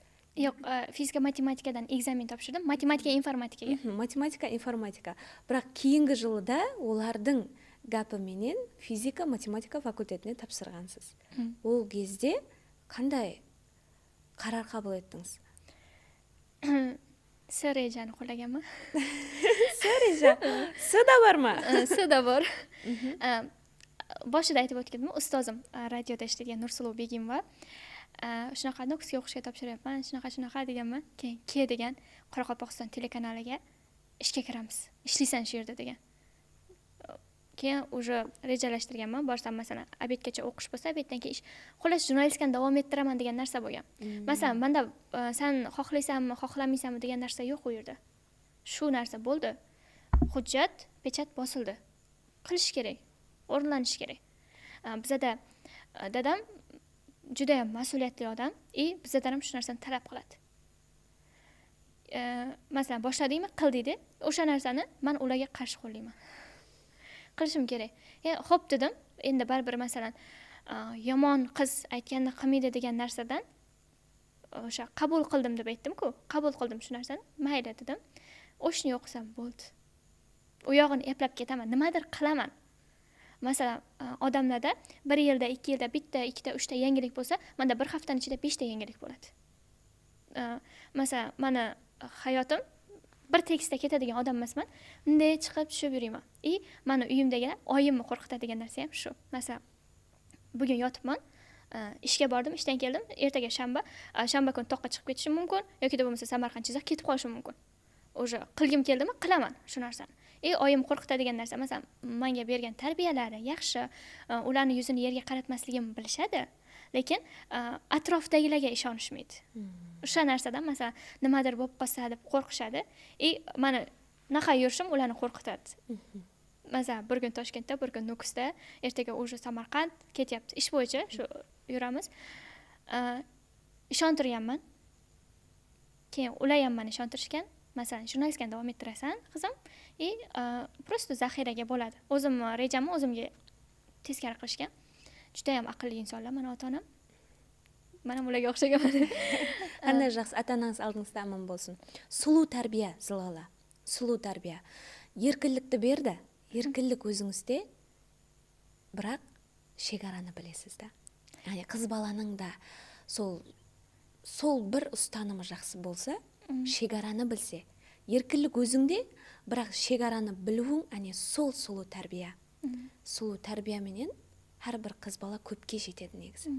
Yo'q, fizika, matematikadan экзамен topshirdim. Matematika, informatikaga. Математика, информатика. Бірақ кейінгі жылыда олардың гапыменен физика, математика факультетіне тапсырғансыз. Ол кезде қандай қарар қабыл еттіңіз? S rejani qo'llaganman. S reja. S da bormi? S da bor. Boshida aytib o'tgandim, ustozim radioda ishlaydigan Nursuluv Begimova. Shunaqa Nukusga o'qishga topshiryapman, shunaqa deganman. Keyin ke degan Qoraqalpog'iston telekanaliga ishga kiramiz. Ishlaysan shu yerda degan. Keyin уже rejalashtirganman, borsam masalan, obedgacha o'qish bo'lsa, obeddan keyin ish. Xullas, jurnalistikani davom ettiraman degan narsa bo'lgan. Masalan, menda san xohlaysanmi, xohlamaysanmi degan narsa yo'q u yerda. Shu narsa bo'ldi. Hujjat, pechat bosildi. Qilish kerak, o'rinlanish kerak. Bizada dadam juda ham mas'uliyatli odam, и bizdan ham shu narsani talab qiladi. Masalan, boshladingmi, qil deydi. O'sha narsani men ularga qarshi qo'llayman. Qilishim kerak. Xo'p dedim. Endi baribir masalan, yomon qiz aytganini qilmaydi degan narsadan o'sha qabul qildim deb aytdim-ku. Qabul qildim shu narsani. Mayli dedim. O'shni o'qisam bo'ldi. U yog'ini eplab ketaman, nimadir qilaman. Masalan, odamlarda 1 yilda, 2 yilda bitta, ikkita, uchta yangilik bo'lsa, menda bir haftaning ichida 5 ta yangilik bo'ladi. Masalan, meni hayotim bir tekstda ketadigan odam emasman. Bunday chiqib tushib yurayman. И meni uyimdagilar oyimni qo'rqitadigan narsa ham shu. Masalan, bugun yotibman, ishga bordim, ishdan keldim, ertaga shanba, shanba kuni toqqa chiqib ketishim mumkin yoki bo'lmasa Samarqand, Jizzax ketib qolishim mumkin. O'sha qilgim keldimi, qilaman shu narsani. Oyim qo'rqitadigan narsa, masalan, menga bergan tarbiyalari yaxshi, ularni yuzini yerga qaratmasligimni bilishadi, lekin atrofdagilarga ishonishmaydi. O'sha narsadan, masalan, nimadir bo'lib qolsa deb qo'rqishadi. Mani naqa yurishim ularni qo'rqitadi. Masalan, bir kun Toshkentda, bir kun Nukusda, ertaga уже Samarqand ketyapti. Ish bo'yicha shu yuramiz. Ishontirganman. Keyin ular ham meni ishontirishgan. Masalan, jurnalistikani davom ettirasan, qizim, просто zaxiraga bo'ladi. O'zimni rejamni o'zimga teskari qilishgan. Juda ham aqlli insonlar meni ota-onam. Men ham ularga o'xshaganman. Qanday yaxshi, ota-onangiz oldingizda omon bo'lsin. Suluv tarbiya, Zilola. Suluv tarbiya. Erkinlikni berdi. Erkinlik o'zingizda, biroq chegarani bilasizda. Ya'ni qiz bolaning da sol Сол бір ұстанымы жақсы болса, шекараны білсе, еркінлік өзіңде, бірақ шекараны білуің әне сол сұлу тәрбие. Сұлу тәрбиеменен әрбір қыз бала көпке жетеді негізі.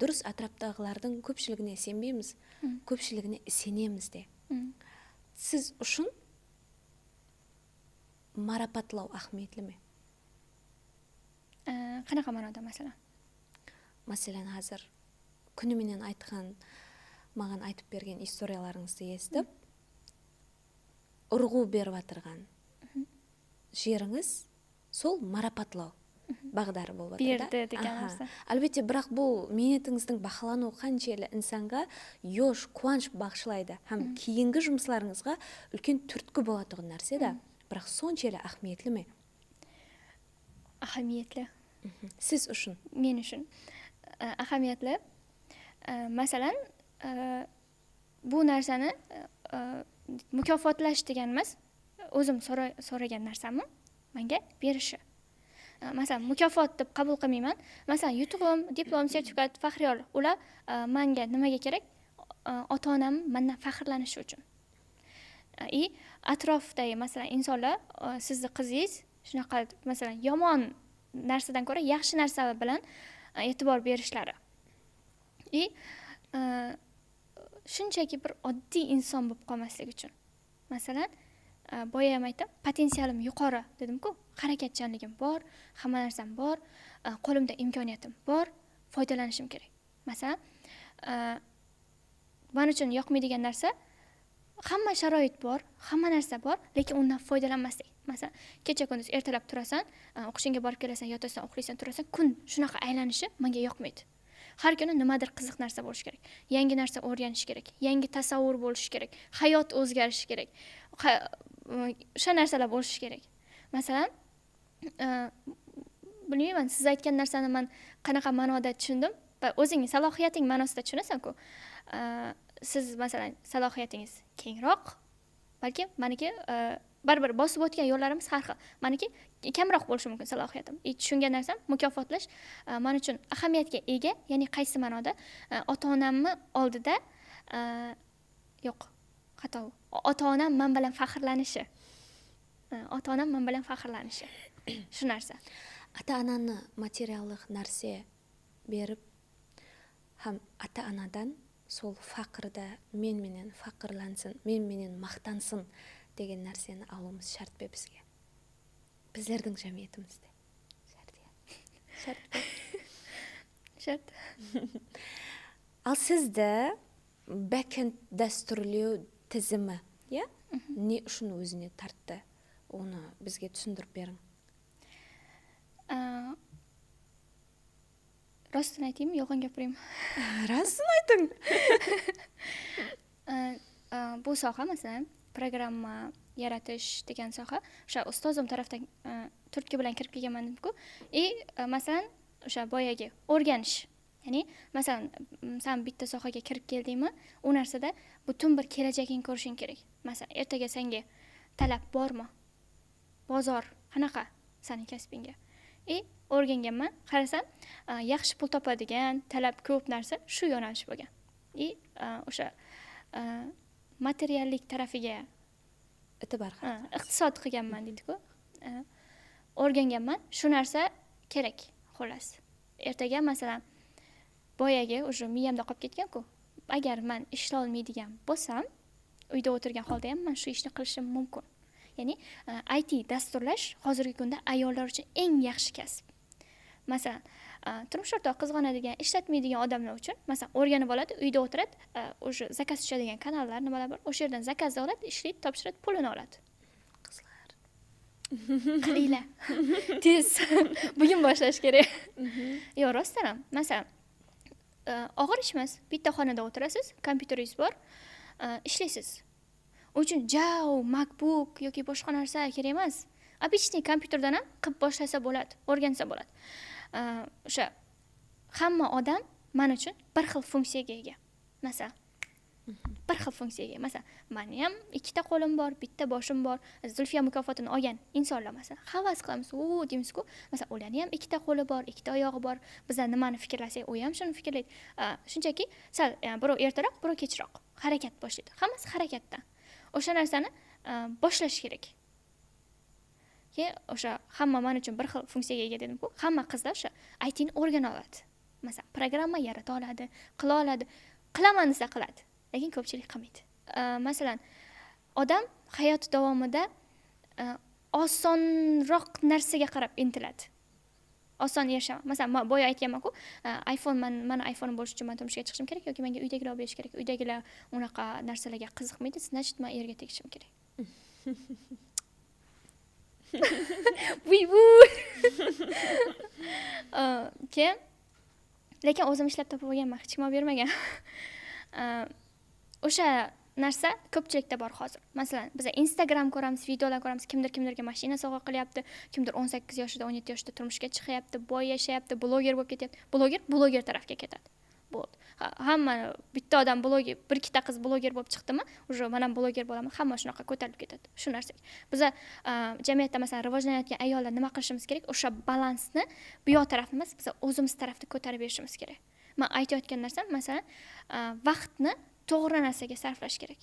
Дұрыс, атыраптағылардың көпшілігіне сенбейміз, көпшілігіне сенеміз де. Сіз үшін марапатлау әхмиетлі ме? Qanaqa ma'noda masalan? Мәселен, қазір күніменен айтқан, маған айтып берген историяларыңызды естіп, ұрғу беріп жатырған жеріңіз сол марапатлау бағдары болып жатыр да? Берді деген нәрсе. Әлбетте, бірақ бұл мийнетіңіздің баһалануы қаншелі инсанға yosh, қуаныш бағышлайды һәм кейінгі жұмысларыңызға үлкен түрткі болатұғын нәрсе да. Бірақ соншелі әхмиетлі ме? Ahamiyatli. Сіз үшін? Men uchun ahamiyatli. Masalan, bu narsani mukofotlash degan emas, o'zim so'ragan narsamni menga berishi. Masalan, mukofot deb qabul qilmayman. Masalan, yutug'im, diplom, sertifikat, faxriyor, ular menga nimaga kerak? Ota-onam mendan faxrlanishi uchun. И atrofdagi masalan insonlar sizni qizingiz shunaqa, masalan, yomon narsadan ko'ra yaxshi narsa bilan e'tibor berishlari. И shunchaki bir oddiy inson bo'lib qolmaslik uchun. Masalan, boya ham aytdim, potensialim yuqori dedim-ku, harakatchanligim bor, hamma narsam bor, qo'limda imkoniyatim bor, foydalanishim kerak. Masalan, men uchun yoqmaydigan narsa, hamma sharoit bor, hamma narsa bor, lekin undan foydalanmaslik. Masalan, kecha kunduz ertalab turasan, o'qishingga borib kelasan, yotasan, uxlaysan, turasan, kun shunaqa aylanishi menga yoqmaydi. Har kuni nimadir qiziq narsa bo'lishi kerak, yangi narsa o'rganish kerak, yangi tasavvur bo'lishi kerak, hayot o'zgarishi kerak, o'sha narsalar bo'lishi kerak. Masalan, bilmayman, siz aytgan narsani men qanaqa ma'noda tushundim va o'zingning salohiyating ma'nosida tushunasan-ku. Siz masalan salohiyatingiz kengroq, balki meniki baribir bosib o'tgan yo'llarimiz har xil. Meniki kamroq bo'lishi mumkin salohiyatim. Tushungan narsam mukofotlash men uchun ahamiyatga ega, ya'ni qaysi ma'noda? Ota-onamni oldida yo'q, xato. Ota-onam men bilan faxrlanishi. Ota-onam men bilan faxrlanishi. Shu narsa. Ата-ананы материалдық нәрсе беріп, һәм ата-анадан сол фақырда мен менен фақырлансын, мен менен мақтансын деген нәрсені алуымыз шарт пе бізге? Біздердің жәмиетімізде. Шарт, иә. Шарт пе? Шарт. Ал сізді бэкенд дәстүрлеу тізімі, иә? Не үшін өзіне тартты? Оны бізге түсіндіріп берің. Rostini aytaymi, yolg'on gapiraymi? Rostini ayting. Bu soha, masalan, programma yaratish degan soha, o'sha ustozim tarafdan turtki bilan kirib kelganman dedim-ku. И masalan, o'sha boyagi o'rganish, ya'ni masalan, san bitta sohaga kirib keldingmi, u narsada butun bir kelajagingni ko'rishing kerak. Masalan, ertaga senga talab bormi? Bozor qanaqa sening kasbingga? И o'rganganman, qarasam, yaxshi pul topadigan, talab ko'p narsa shu yo'nalish bo'lgan. И o'sha materiallik tarafiga e'tibor qaratamiz. Iqtisod qilganman deydi-ku. O'rganganman, shu narsa kerak, xullas. Ertaga masalan, boyagi уже miyamda qolib ketgan-ku. Agar men ishlolmaydigan bo'lsam, uyda o'tirgan holda ham men shu ishni qilishim mumkin. Ya'ni IT dasturlash hozirgi kunda ayollar uchun eng yaxshi kasb. Masalan, turmush o'rtoq qizg'onadigan, ishlatmaydigan odamlar uchun, masalan, o'rganib oladi, uyda o'tiradi, o'sha zakaz tushadigan kanallar, nimalar bor, o'sha yerdan zakaz oladi, ishlaydi, topshiradi, pulini oladi. Qizlar. Qilinglar. Tez. Bugun boshlash kerak. Yo'q, rostdan ham. Masalan, og'ir ish emas. Bitta xonada o'tirasiz, kompyuteringiz bor, ishlaysiz. U uchun jau, MacBook yoki boshqa narsa kerak emas. Обычный kompyuterdan ham qilib boshlasa bo'ladi, o'rgansa bo'ladi. O'sha hamma odam men uchun bir xil funksiyaga ega. Masalan, Bir xil funksiyaga ega. Masalan, mani ham ikkita qo'lim bor, bitta boshim bor. Zulfiya mukofotini olgan insonlar, masalan, havas qilamiz, o deymizku. Masalan, ularni ham ikkita qo'li bor, ikkita oyog'i bor. Bizlar nimani fikrlasak, u ham shuni fikrlaydi. Shunchaki sal birov ertaroq, birov kechroq harakat boshlaydi. Hammasi harakatdan. O'sha narsani boshlash kerak. Keyin o'sha hamma man uchun bir xil funksiyaga ega dedimku. Hamma qizlar o'sha ITni o'rgana oladi. Masalan, programma yarata oladi, qila oladi. Qilaman desa qiladi, lekin ko'pchilik qilmaydi. Masalan, odam hayot davomida osonroq narsaga qarab intiladi. Oson erishaman. Masalan, man boya aytganman-ku, iPhone, mani iPhone'im bo'lishi uchun man turmushga chiqishim kerak yoki menga uydagilar olib berishi kerak. Uydagilar unaqa narsalarga qiziqmaydi, значит, man erga tegishim kerak. Vuy vuy. Keyin lekin o'zim ishlab topib olganman, hech kim olib bermagan. O'sha narsa ko'pchilikda bor hozir. Masalan, biz Instagram ko'ramiz, videolar ko'ramiz, kimdir kimdirga mashina sovg'a qilyapti, kimdir 18 yoshida, 17 yoshida turmushga chiqyapti, boy yashayapti, bloger bo'lib ketyapti. Bloger bloger tarafga ketadi. Bo'ldi. Hamma bitta odam bloger, bir ikkita qiz bloger bo'lib chiqdimi, уже man ham bloger bo'laman, hamma shunaqa ko'tarilib ketadi. Shu narsaga. Biza jamiyatda, masalan, rivojlanayotgan ayollar nima qilishimiz kerak? O'sha balansni bu yoq tarafni emas, biz o'zimiz tarafni ko'tarib berishimiz kerak. Man aytayotgan narsam, masalan, vaqtni to'g'ri narsaga sarflash kerak.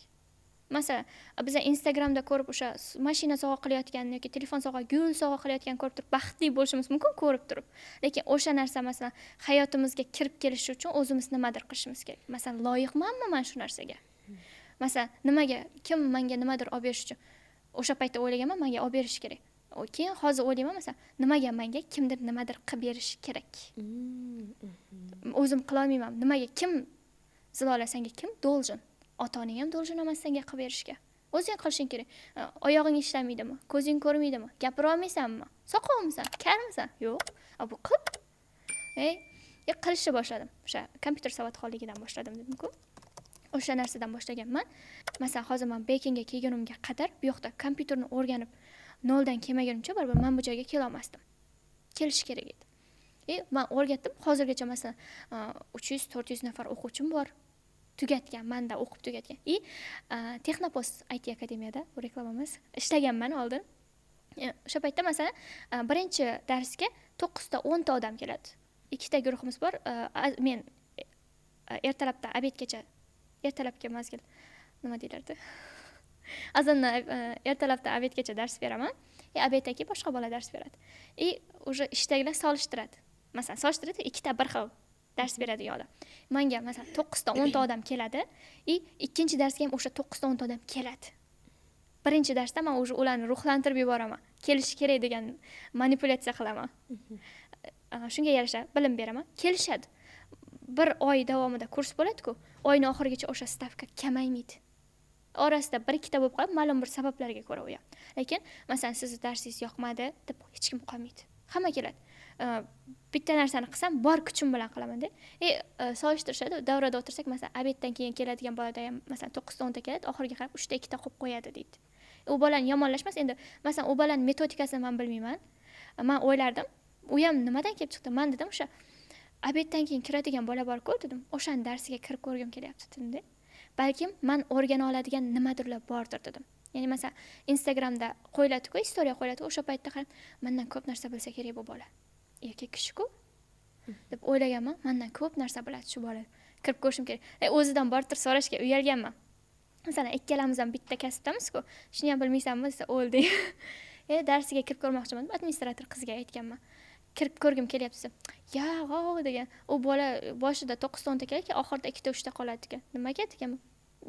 Masalan, biza Instagramda ko'rib o'sha mashina sovg'a qilayotganini yoki telefon sovg'a, gul sovg'a qilayotganini ko'rib turib baxtli bo'lishimiz mumkin ko'rib turib. Lekin o'sha narsa, masalan, hayotimizga kirib kelishi uchun o'zimiz nimadir qilishimiz kerak. Masalan, loyiqmanmi man shu narsaga? Masalan, nimaga kim menga nimadir olib berish uchun o'sha paytda o'ylaganman, menga olib berishi kerak. Keyin hozir o'ylayman, masalan, nimaga menga kimdir nimadir qilib berishi kerak? O'zim qilolmayman. Nimaga kim, Zilola, senga kim должен? Ota-onang ham должен emas senga qilib berishga. O'zing qilishing kerak. Oyog'ing ishlamaydimi? Ko'zing ko'rmaydimi? Gapira olmaysanmi? Soqovmisan? Karmisan? Yo'q. A bu qil. Ey, qilishni boshladim. O'sha kompyuter savodxonligidan boshladim dedim-ku. O'sha narsadan boshlaganman. Masalan, hozir men Bekinga kelgunimga qadar bu yoqda kompyuterni o'rganib, noldan kelmagunimcha baribir men bu joyga kela olmasdim. Kelish kerak edi. Man o'rgatdim. Hozirgacha, masalan, 300-400 nafar o'quvchim bor. Tugatgan, manda o'qib tugatgan. И Texnopost IT akademiyada, bu reklama emas, ishlaganman oldin. O'sha paytda, masalan, birinchi darsga 9 ta 10 ta odam keladi. Ikkita guruhimiz bor. Men ertalabdan обед gacha, ertalabki mazgil nima deyilardi? Azondan, ertalabdan обед gacha dars beraman. И обед dan keyin boshqa bola dars beradi. И уже ishdagilar solishtiradi. Masalan, solishtiradi, ikkita bir xil dars beradigan odam. Manga, masalan, 9 ta 10 ta odam keladi и ikkinchi darsga ham o'sha 9 ta 10 ta odam keladi. Birinchi darsda man уже ularni ruhlantirib yuboraman. Kelishi kerak degan manipulyatsiya qilaman. Shunga yarasha bilim beraman. Kelishadi. Bir oy davomida kurs bo'ladi-ku. Oyni oxirigacha o'sha stavka kamaymaydi. Orasida bir ikkita bo'lib qolib, ma'lum bir sabablarga ko'ra u ham. Lekin, masalan, sizni darsingiz yoqmadi deb hech kim qolmaydi. Hamma keladi. Bitta narsani qilsam, bor kuchim bilan qilaman-da. Solishtirishadi. Davrada o'tirsak, masalan, обед dan keyin keladigan bolada ham, masalan, 9 ta 10 ta keladi, oxiriga qarab 3 ta 2 ta qo'yib qo'yadi deydi. U bolani yomonlashmas endi, masalan, u bolani metodikasini men bilmayman. Man o'ylardim, u ham nimadan kelib chiqdi? Man dedim, o'sha обед dan keyin kiradigan bola bor-ku dedim. O'shani darsiga kirib ko'rgim kelyapti dedim-da. Balkim man o'rgana oladigan nimadirlar bordir dedim. Ya'ni, masalan, Instagramda qo'yiladi-ku, istoriya qo'yiladi. O'sha paytda qarab, mendan ko'p narsa bilsa kerak bu bola. Erkak kishi-ku deb o'ylaganman. Mendan ko'p narsa biladi shu bola. Kirib ko'rishim kerak. O'zidan borib turib so'rashga uyalganman. Masalan, ikkalamiz ham bitta kasbdamiz-ku. Shuni ham bilmaysanmi desa, o'ldik. Darsiga kirib ko'rmoqchiman deb administrator qizga aytganman. Kirib ko'rgim kelyapti desa, "Yo'q" degan. U bola boshida 9 ta 10 ta keladi, oxirida 2 ta 3 ta qoladi degan. Nimaga deganman?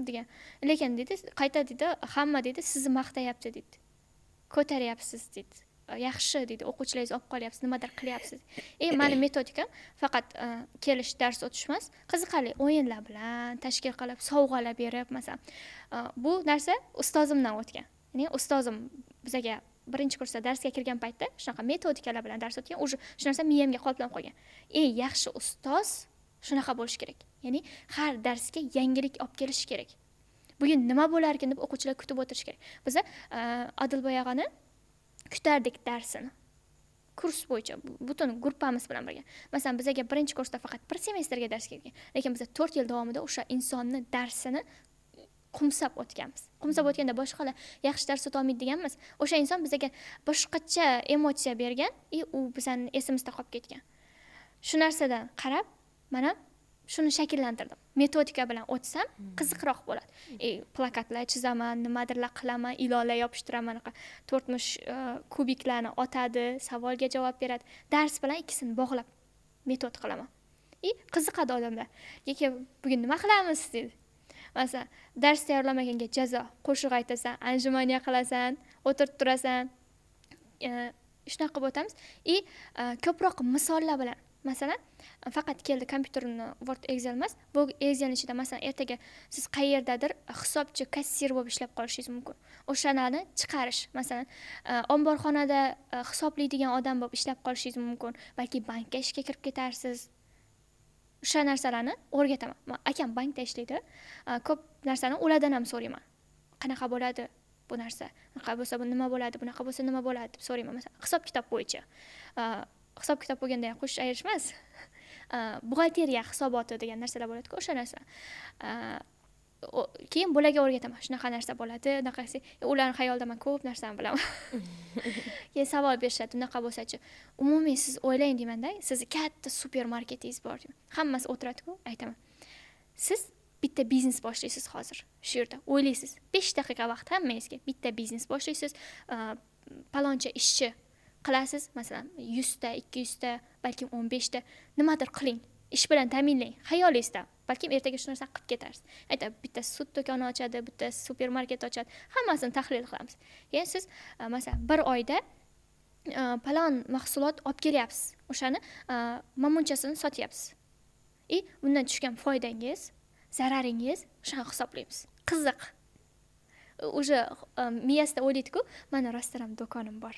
Degan. Lekin deydi, qayta deydi, hamma deydi, sizni maqtayapti deydi. Ko'taryapsiz deydi. Yaxshi deydi, o'quvchilaringizni olib qolyapsiz, nimadir qilyapsiz. Mani metodikam faqat kelish, dars o'tish emas, qiziqarli o'yinlar bilan tashkil qilib, sovg'alar berib, masalan, bu narsa ustozimdan o'tgan. Ya'ni ustozim bizaga birinchi kursda darsga kirgan paytda shunaqa metodikalar bilan dars o'tgan, уже shu narsa miyamga qoliplanib qolgan. Eng yaxshi ustoz shunaqa bo'lishi kerak. Ya'ni har darsga yangilik olib kelishi kerak. Bugun nima bo'larkin deb o'quvchilar kutib o'tirishi kerak. Biza Odilboy og'ani kutardik darsini. Kurs bo'yicha butun gruppamiz bilan birga. Masalan, bizaga birinchi kursda faqat bir semestrga dars kelgan. Lekin biz 4 yil davomida o'sha insonni darsini Qumsab o'tganmiz. Qumsab o'tganda boshqalar yaxshi dars o'tolmaydi deganmiz. O'sha inson bizga boshqacha emotsiya bergan и u bizani esimizda qolib ketgan. Shu narsadan qarab mana shuni shakllantirdim. Metodika bilan o'tsam qiziqroq bo'ladi. Plakatlar chizaman, nimadirlar qilaman, ilonlar yopishtiraman, to'rtmish kubiklarni otadi, savolga javob beradi. Dars bilan ikkisini bog'lab metod qilaman. И qiziqadi odamlar. Keyin bugun nima qilamiz deydi. Masalan, dars tayyorlamaganga jazo, qo'shiq aytasan, anjumaniya qilasan, o'tirib turasan. Shunaqa qilib o'tamiz. И ko'proq misollar bilan. Masalan, faqat keldi kompyuterni Word, Excel emas, bu Excelni ichida masalan ertaga siz qayerdadir hisobchi, kassir bo'lib ishlab qolishingiz mumkin. O'shalarni chiqarish, masalan, omborxonada hisoblaydigan odam bo'lib ishlab qolishingiz mumkin, balki bankka ishga kirib ketarsiz. O'sha narsalarni o'rgataman. Akam bankda ishlaydi. Ko'p narsani ulardan ham so'rayman. Qanaqa bo'ladi bu narsa? Bunaqa bo'lsa bu nima bo'ladi? Bunaqa bo'lsa nima bo'ladi deb so'rayman. Masalan, hisob-kitob bo'yicha. Hisob-kitob bo'lganda ham qo'shish ayirish emas. Buxgalteriya hisoboti degan narsalar bo'ladi-ku, o'sha narsa. Keyin bularga o'rgataman. Shunaqa narsa bo'ladi, unaqasi. Ularning xayolida men ko'p narsani bilaman. Keyin savol berishadi, unaqa bo'lsa-chi. Umumiy siz o'ylang deymanda, sizni katta supermarketingiz bor deyman. Hammasi o'tiradi-ku, aytaman. Siz bitta biznes boshlaysiz hozir shu yerda. O'ylaysiz. 5 daqiqa vaqt hammangizga bitta biznes boshlaysiz. Paloncha ishchi qilasiz, masalan, 100 ta, 200 ta, balkim 15 ta nimadir qiling. Ish bilan ta'minlang, xayolingizda. Balkim ertaga shu narsani qilib ketarsiz. Aytadi, bitta sut do'koni ochadi, bitta supermarket ochadi. Hammasini tahlil qilamiz. Keyin siz, masalan, bir oyda palon mahsulot olib kelyapsiz. O'shani mamunchasini sotyapsiz. И bundan tushgan foydangiz, zararingiz, o'shani hisoblaymiz. Qiziq. Уже miyasida o'ylaydi-ku, mana rostdan ham do'konim bor.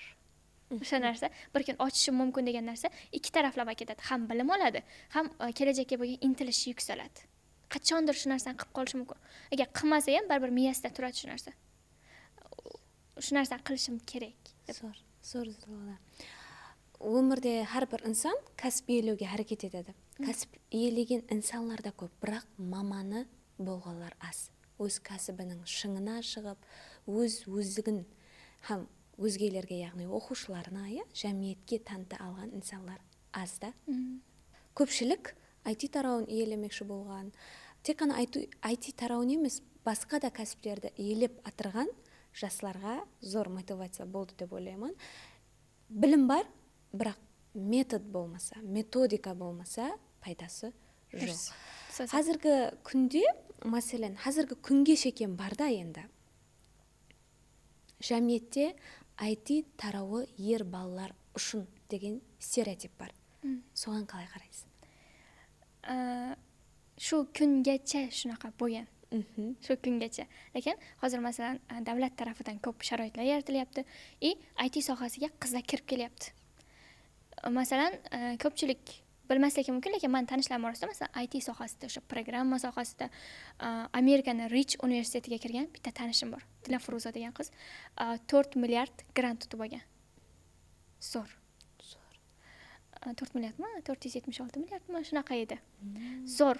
O'sha narsa bir kun ochishim mumkin degan narsa ikki taraflama ketadi. Ham bilim oladi, ham kelajakka bo'lgan intilishi yuksaladi. Qachondir shu narsani qilib qolishi mumkin. Agar qilmasa ham baribir miyasida turadi shu narsa. Shu narsani qilishim kerak deb. Zo'r, zo'r Zilola. Өмірде har bir inson kasb egallauga harakat etadi. Kasb иелеген insonlar da ko'p, biroq маманы болғанлар аз. Өз кәсібінің шыңына шығып, өз өздігін һәм өзгелерге, яғни оқушыларына, иә, жәмиетке таныта алған инсанлар аз да. Көпшілік IT тарауын иелемекші болған, тек қана IT тарауын емес, басқа да кәсіптерді иелеп атырған жастарға зор мотивация болды деп ойлаймын. Білім бар, бірақ метод болмаса, методика болмаса, пайдасы жоқ. Дұрыс. Қазіргі күнде, мәселен, қазіргі күнге шекем барда енді жәмиетте IT тарауы ер балалар үшін деген стереотип бар. Соған қалай қарайсың? Shu kungacha shunaqa bo'lgan. Shu kungacha. Lekin hozir masalan davlat tarafidan ko'p sharoitlar yaratilyapti и IT sohasiga qizlar kirib kelyapti. Masalan, ko'pchilik bilmasligi mumkin, lekin men tanishlarim orasida masalan IT sohasida, o'sha programma sohasida Amerikani Rich universitetiga kirgan bitta tanishim bor. Dilafruza degan qiz 4 milliard grant tutib olgan. Zo'r. Zo'r. 4 milliardmi? 476 milliardmi? Shunaqa edi. Zo'r.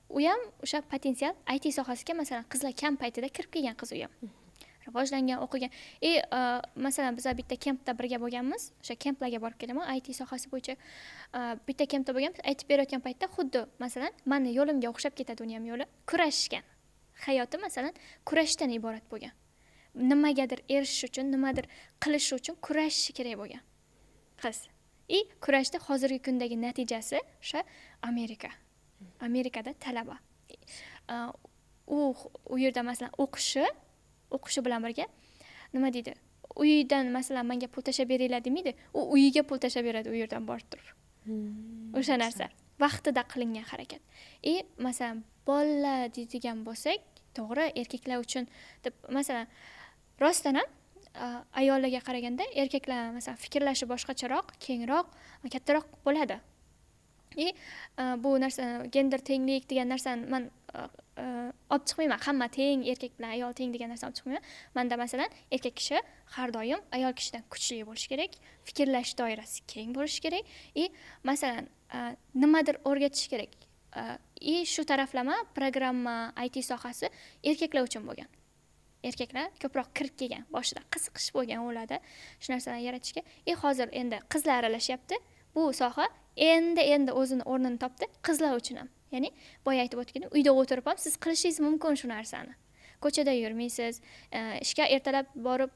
U ham o'sha potensial IT sohasiga masalan qizlar kam paytida kirib kelgan qiz u ham. Rivojlangan, o'qigan. И masalan biz bitta kempda birga bo'lganmiz. O'sha kemplarga borib kelaman IT sohasi bo'yicha. Bitta kempda bo'lganmiz. Aytib berayotgan paytda xuddi masalan meni yo'limga o'xshab ketadi uni ham yo'li. Kurashishgan. Hayoti masalan kurashdan iborat bo'lgan. Nimagadir erishish uchun, nimadir qilish uchun kurashishi kerak bo'lgan qiz. И kurashda hozirgi kundagi natijasi o'sha Amerika. Amerikada talaba. U yerda masalan o'qishi bilan birga nima deydi? Uyidan masalan menga pul tashlab beringlar demaydi. U uyiga pul tashlab beradi u yerdan borib turib. O'sha narsa vaqtida qilingan harakat. И masalan bolalar deydigan bo'lsak, to'g'ri, erkaklar uchun deb masalan rostdan ham ayollarga qaraganda erkaklar masalan fikrlashi boshqacharoq, kengroq, kattaroq bo'ladi. И bu narsa gender tenglik degan narsani man olib chiqmayman. Hamma teng, erkak bilan ayol teng degan narsani olib chiqmayman. Menda masalan erkak kishi har doim ayol kishidan kuchli bo'lishi kerak, fikrlash doirasi keng bo'lishi kerak. И masalan nimadir o'rgatish kerak. И shu taraflama programma, IT sohasi erkaklar uchun bo'lgan. Erkaklar ko'proq kirib kelgan, boshida qiziqish bo'lgan ularda shu narsalarni yaratishga. И hozir endi qizlar aralashyapti. Bu soha endi o'zini o'rnini topdi qizlar uchun ham. Ya'ni boya aytib o'tganim, uyda o'tirib ham siz qilishingiz mumkin shu narsani. Ko'chada yurmaysiz, ishga ertalab borib,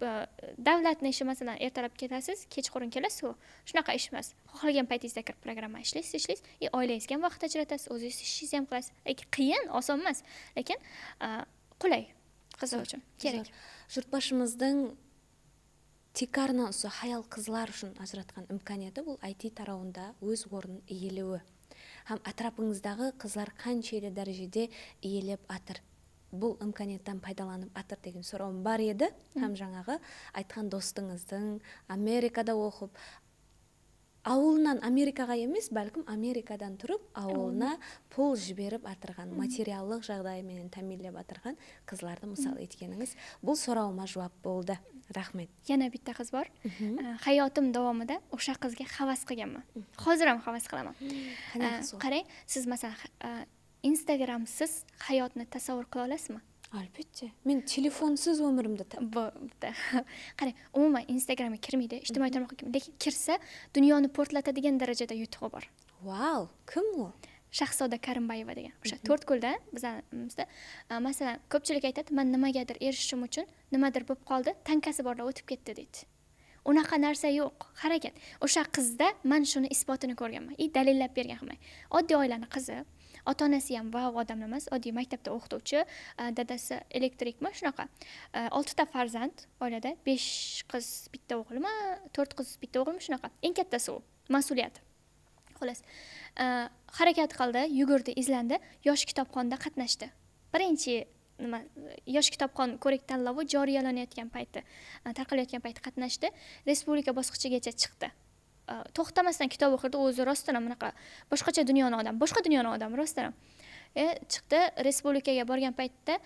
davlatni ishi masalan ertalab ketasiz, kechqurun kelasiz-ku. Shunaqa ish emas. Xohlagan paytingizda kirib programma ishlaysiz, и oilangizga ham vaqt ajratasiz, o'zingiz ishingizni ham qilasiz. Lekin qiyin, oson emas, lekin qulay qizlar uchun kerak. Jurtbasshımızdıń tiykarınan usı hayal-qızlar ushın ajıratqan imkaniyatı bul IT tarawında óz ornın iyelewi. Hám átirapıńızdaǵı qızlar qanshelli dárejede iyelep atır, bul imkaniyattan paydalanıp atır degen sorawım bar edi. Hám jańaǵı aytqan dostıńızdıń Amerikada oqıp, awılınan Amerikaǵa emes, bálkim Amerikadan turıp awılına pul jiberip atırǵan, materiallıq jaǵdayı menen támiyinlep atırǵan qızlardı mısal etkenińiz bul sorawıma juwap boldı. Rahmet. Yana bitta qiz bor. Hayotim davomida o'sha qizga havas qilganman. Hozir ham havas qilaman. Qarang, siz masalan Instagramsiz hayotni tasavvur qila olasizmi? Albatta. Men telefonsiz o'mirimda qarang, umuman Instagramga kirmaydi, ijtimoiy tarmoqqa kirmaydi, lekin kirsa dunyoni portlatadigan darajada yutug'i bor. Vau, kim u? Shahzoda Karimbayeva degan. O'sha To'rtko'lda bizda masalan ko'pchilik aytadi, men nimagadir erishishim uchun nimadir bo'lib qoldi, tankasi borlar o'tib ketdi deydi. Unaqa narsa yo'q, harakat. O'sha qizda men shuni isbotini ko'rganman. И dalillab bergan hamma. Oddiy oilaning qizi, ota-onasi ham vau odamlar emas, oddiy maktabda o'qituvchi, dadasi elektrikmi, shunaqa. 6 ta farzand oilada, 5 qiz, bitta o'g'limi, 4 qiz, bitta o'g'limi, shunaqa. Eng kattasi u, mas'uliyat. Xolos. Harakat qildi, yugurdi, izlandi, yosh kitobxonda qatnashdi. Birinchi nima, yosh kitobxon ko'rik tanlovi joriyalanayotgan payti, tarqalayotgan payti qatnashdi, respublika bosqichigacha chiqdi. To'xtamasdan kitob o'qirdi, o'zi rostdan ham bunaqa boshqacha dunyoni odam, boshqa dunyoni odam rostdan ham. Chiqdi, respublikaga borgan paytda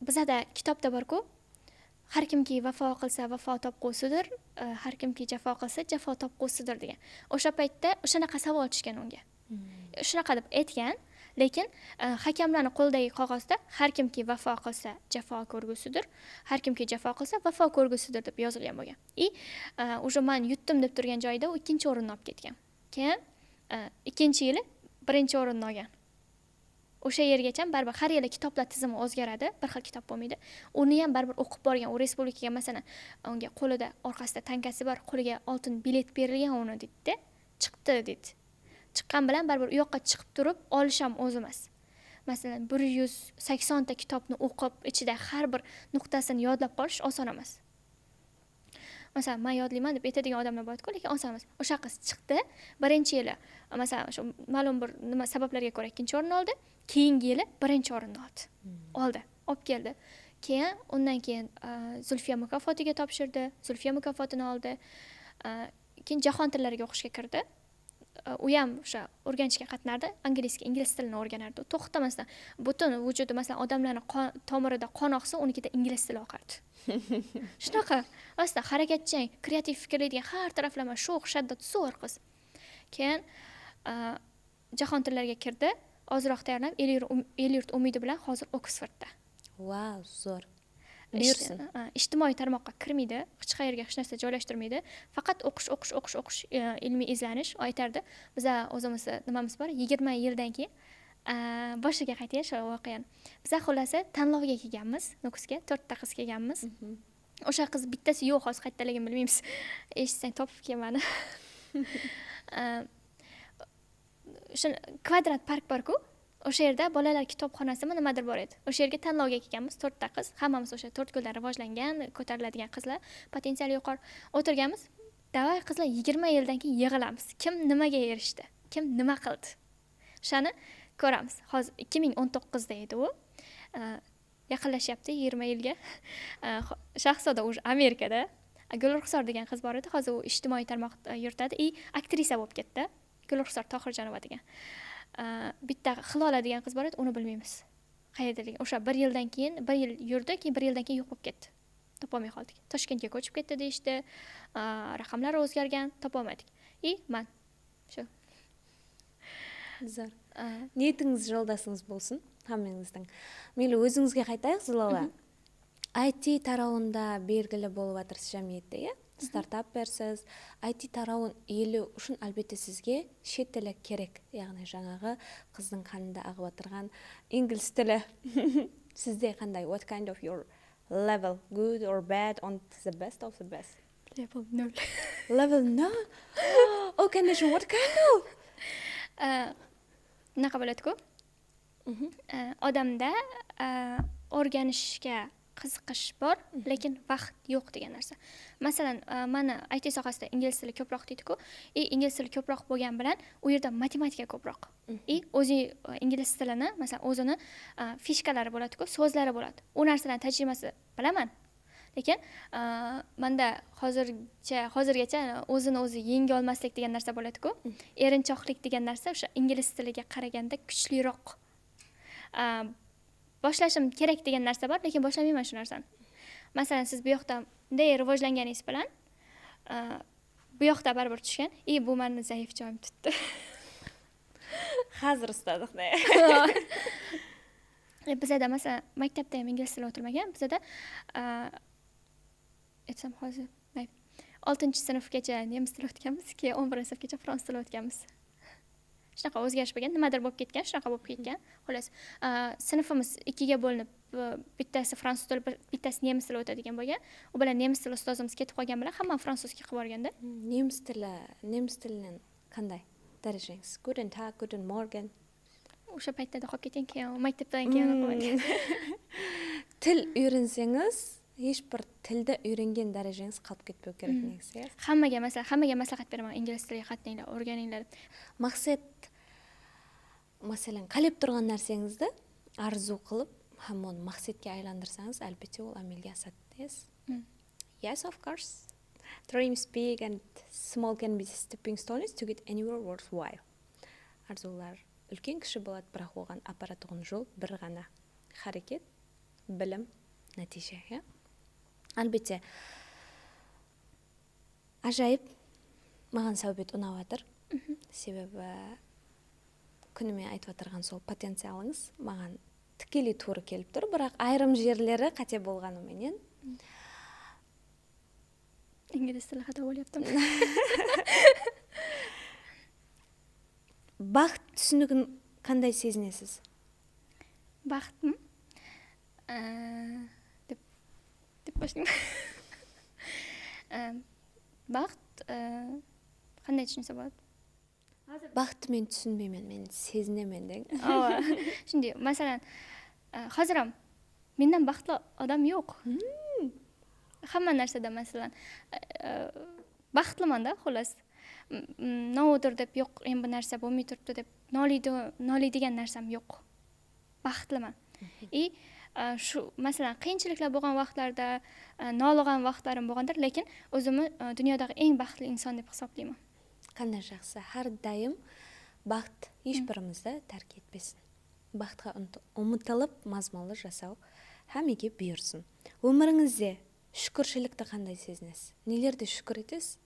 bizada kitobda bor-ku, har kimki vafo qilsa vafo topqusidir, har kimki jafo qilsa jafo topqusidir degan. O'sha paytda o'shanaqa savol tushgan unga. Shunaqa deb aytgan, lekin hakamlarning qo'lidagi qog'ozda har kimki vafo qilsa jafo ko'rgusidir, har kimki jafo qilsa vafo ko'rgusidir deb yozilgan bo'lgan. И уже men yutdim deb turgan joyida u ikkinchi o'rinni olib ketgan. Keyin ikkinchi yili birinchi o'rinni olgan. O'sha yergacha baribir har yili kitoblar tizimi o'zgaradi, bir xil kitob bo'lmaydi. Uni ham baribir o'qib borgan. U respublikaga masalan, unga qo'lida orqasida tankasi bor, qo'liga oltin bilet berilgan uni deydi-da, chiqdi deydi. Chiqqan bilan baribir u yoqqa chiqib turib olish ham o'zi emas. Masalan, 180 ta kitobni o'qib, ichida har bir nuqtasini yodlab qolish oson emas. Masalan, men yodlayman deb aytadigan odamlar bor-ku, lekin oson emas. O'sha qiz chiqdi, birinchi yili, masalan, shu ma'lum bir nima sabablarga ko'ra ikkinchi o'rinni oldi, keyingi yili birinchi o'rinni oldi. Oldi, olib keldi. Keyin undan keyin Zulfiya mukofotiga topshirdi, Zulfiya mukofotini oldi. Keyin jahon tillariga o'qishga kirdi. U ham o'sha Urganchga qatnardi, ingliz tilini o'rganardi. To'xtamasdan butun vujudi, masalan, odamlarning tomirida qon oqsa, unikida ingliz tili oqardi. Shunaqa, aslida harakatchan, kreativ fikrlaydigan, har taraflama sho'x, shaddod, zo'r qiz. Keyin jahon tillariga kirdi, ozroq tayyorlanib, el-yurt umidi bilan hozir Oksfordda. Vau, zo'r. Buyursin. Ijtimoiy tarmoqqa kirmaydi, hech qayerga hech narsa joylashtirmaydi. Faqat o'qish, o'qish, o'qish, o'qish, ilmiy izlanish aytardi. Biza o'zimizni nimamiz bor, 20 yildan keyin boshiga qaytay shu voqeani. Biza xulosa tanlovga kelganmiz, Nukusga 4 ta qiz kelganmiz. O'sha qiz bittasi yo'q, hozir qayerdaligini bilmaymiz. Eshitsang topib kel mani. O'sha Kvadrat park bor-ku, o'sha yerda bolalar kitobxonasimi nimadir bor edi. O'sha yerga tanlovga kelganmiz, 4 ta qiz, hammamiz o'sha To'rtko'ldan rivojlangan, ko'tariladigan qizlar, potensiali yuqori. O'tirganmiz. Davay qizlar, 20 yildan keyin yig'ilamiz. Kim nimaga erishdi? Kim nima qildi? O'shani ko'ramiz. Hozir 2019da edi u. Yaqinlashyapti 20 yilga. Shahzoda уже Amerikada. Gulruxsor degan qiz bor edi. Hozir u ijtimoiy tarmoq yuritadi и aktrisa bo'lib ketdi. Gulruxsor Tohirjonova degan. Bitta Hilola degan qiz bor edi, uni bilmaymiz qayerdaligini. O'sha bir yildan keyin, bir yil yurdi, keyin bir yildan keyin yo'q bo'lib ketdi. Topolmay qoldik. Toshkentga ko'chib ketdi deyishdi. Raqamlar o'zgargan, topolmadik. И man shu. Zo'r. Ниетіңіз жолдасыңыз болсын hamмаңыздың. Мейлі өзіңізге қайтайық, Зилола. IT тарауында белгілі болып жатырсыз jáмиетте, иә? Стартаперсіз. IT тарауын иелеу үшін әлбетте сізге шет тілі керек. Яғни жаңағы қыздың қанында ағып отырған инглиз тілі. Сізде қандай? What kind of your level? Good or bad? On the best of the best? Level 0. Level 0? Oh, конечно, what kind of? Bunaqa bo'ladi-ku. Odamda o'rganishga qiziqish bor, lekin vaqt yo'q degan narsa. Masalan, mani IT sohasida ingliz tili ko'proq deydi-ku. И ingliz tili ko'proq bo'lgani bilan u yerda matematika ko'proq. И o'zi ingliz tilini, masalan, o'zini фишка lari bo'ladi-ku, so'zlari bo'ladi. U narsalarni tajribasi bilaman. Lekin manda hozirgacha o'zini o'zi yenga olmaslik degan narsa bo'ladi-ku. Erinchoqlik degan narsa o'sha ingliz tiliga qaraganda kuchliroq. Boshlashim kerak degan narsa bor, lekin boshlamayman shu narsani. Masalan, siz bu yoqda bunday rivojlanganingiz bilan bu yoqda baribir tushgan, и bu meni zaif joyim tutdi. Hozir ustadiq. Bizada masalan maktabda ham ingliz tili o'tilmagan. Bizada aytsam hozir 6-sinfgacha nemis tili o'tganmiz, keyin 11-sinfgacha fransuz tili o'tganmiz. Shunaqa o'zgarish bo'lgan, nimadir bo'lib ketgan, shunaqa bo'lib ketgan. Xullas, sinfimiz 2ga bo'linib, bittasi fransuz tili, bittasi nemis tili o'tadigan bo'lgan. U bilan nemis tili ustozimiz ketib qolgan bilan hamma fransuzga qilib yuborganda. Nemis tilidan qanday darajangiz? Guten Tag, guten Morgen. O'sha paytda qolib ketgan, keyin maktabdan keyin qolgan. Til o'rgansangiz, hech bir tilda o'rgangan darajangiz qolib ketmau kerak negisi. Hammaga masalan, hammaga maslahat beraman, ingliz tiliga qatnanglar, o'rganinglar. Maqsad, masalan, qalab turgan narsangizni arzu qilib, ham uni maqsadga aylantirsangiz, albatta u amalga oshadi. Yes. Yes, of course. Dreams big and small can be stepping stones to get anywhere worthwhile. Arzular үлкен кіші болады, бірақ оған апаратұғын жол бір ғана. Харекет, білім, нәтиже. Иә? Әлбетте, ажайып, маған сәубет ұнап жатыр. Себебі күніме айтып отырған сол потенциалыңыз маған тікелей тура келіп тұр, бірақ айрым жерлері қате болғаныменен. Ingliz tili xato bo'lyapti. Бақыт түсінігін қандай сезінесіз? Бақытым? Деп boshlayman. Baxt qanday tushunsa bo'ladi? Baxtni men tushunmayman, men sezineman deng. Ova. Shunday, masalan, hozir ham mendan baxtli odam yo'q. Hamma narsada masalan, baxtliman-da, xullas. Nodir deb yo'q, endi bu narsa bo'lmay turibdi deb noliydigan narsam yo'q. Baxtliman. И shu masalan qiyinchiliklar bo'lgan vaqtlarda, noligan vaqtlarim bo'lgandir, lekin o'zimni dunyodagi eng baxtli inson deb hisoblayman. Qanday yaxshi, har doim baxt hech birimizni tark etmasin. Baxtga umtilib mazmunli jasау hammaga buyursin. Өміріңізде шүкіршілікті қандай сезінесіз? Нелерде шүкір етесіз?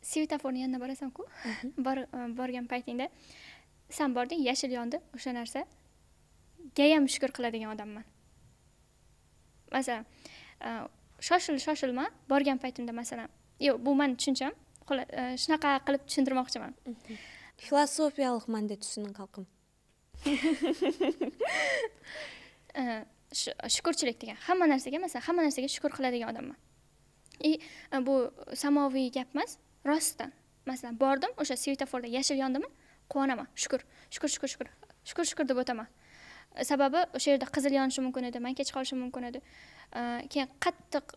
Svetoforni yonida borasan-ku. Borgan paytingda san bording, yashil yondi, o'sha narsa gayam shukr qiladigan odamman. Masalan, shoshilma, borgan paytimda masalan, yo'q, bu meni tushuncham, shunaqa qilib tushuntirmoqchiman. Filosofiyalik ma'noda tushuning xalqim. Shukurchilik degan hamma narsaga, masalan, hamma narsaga shukr qiladigan odamman. И bu samoviy gap emas, rostdan. Masalan, bordim, o'sha svetoforda yashil yondimi, quvonaman, shukr, shukr, shukr, shukr, shukr, shukr deb o'taman. Sababi o'sha yerda qizil yonishi mumkin edi, men kech qolishim mumkin edi. Keyin qattiq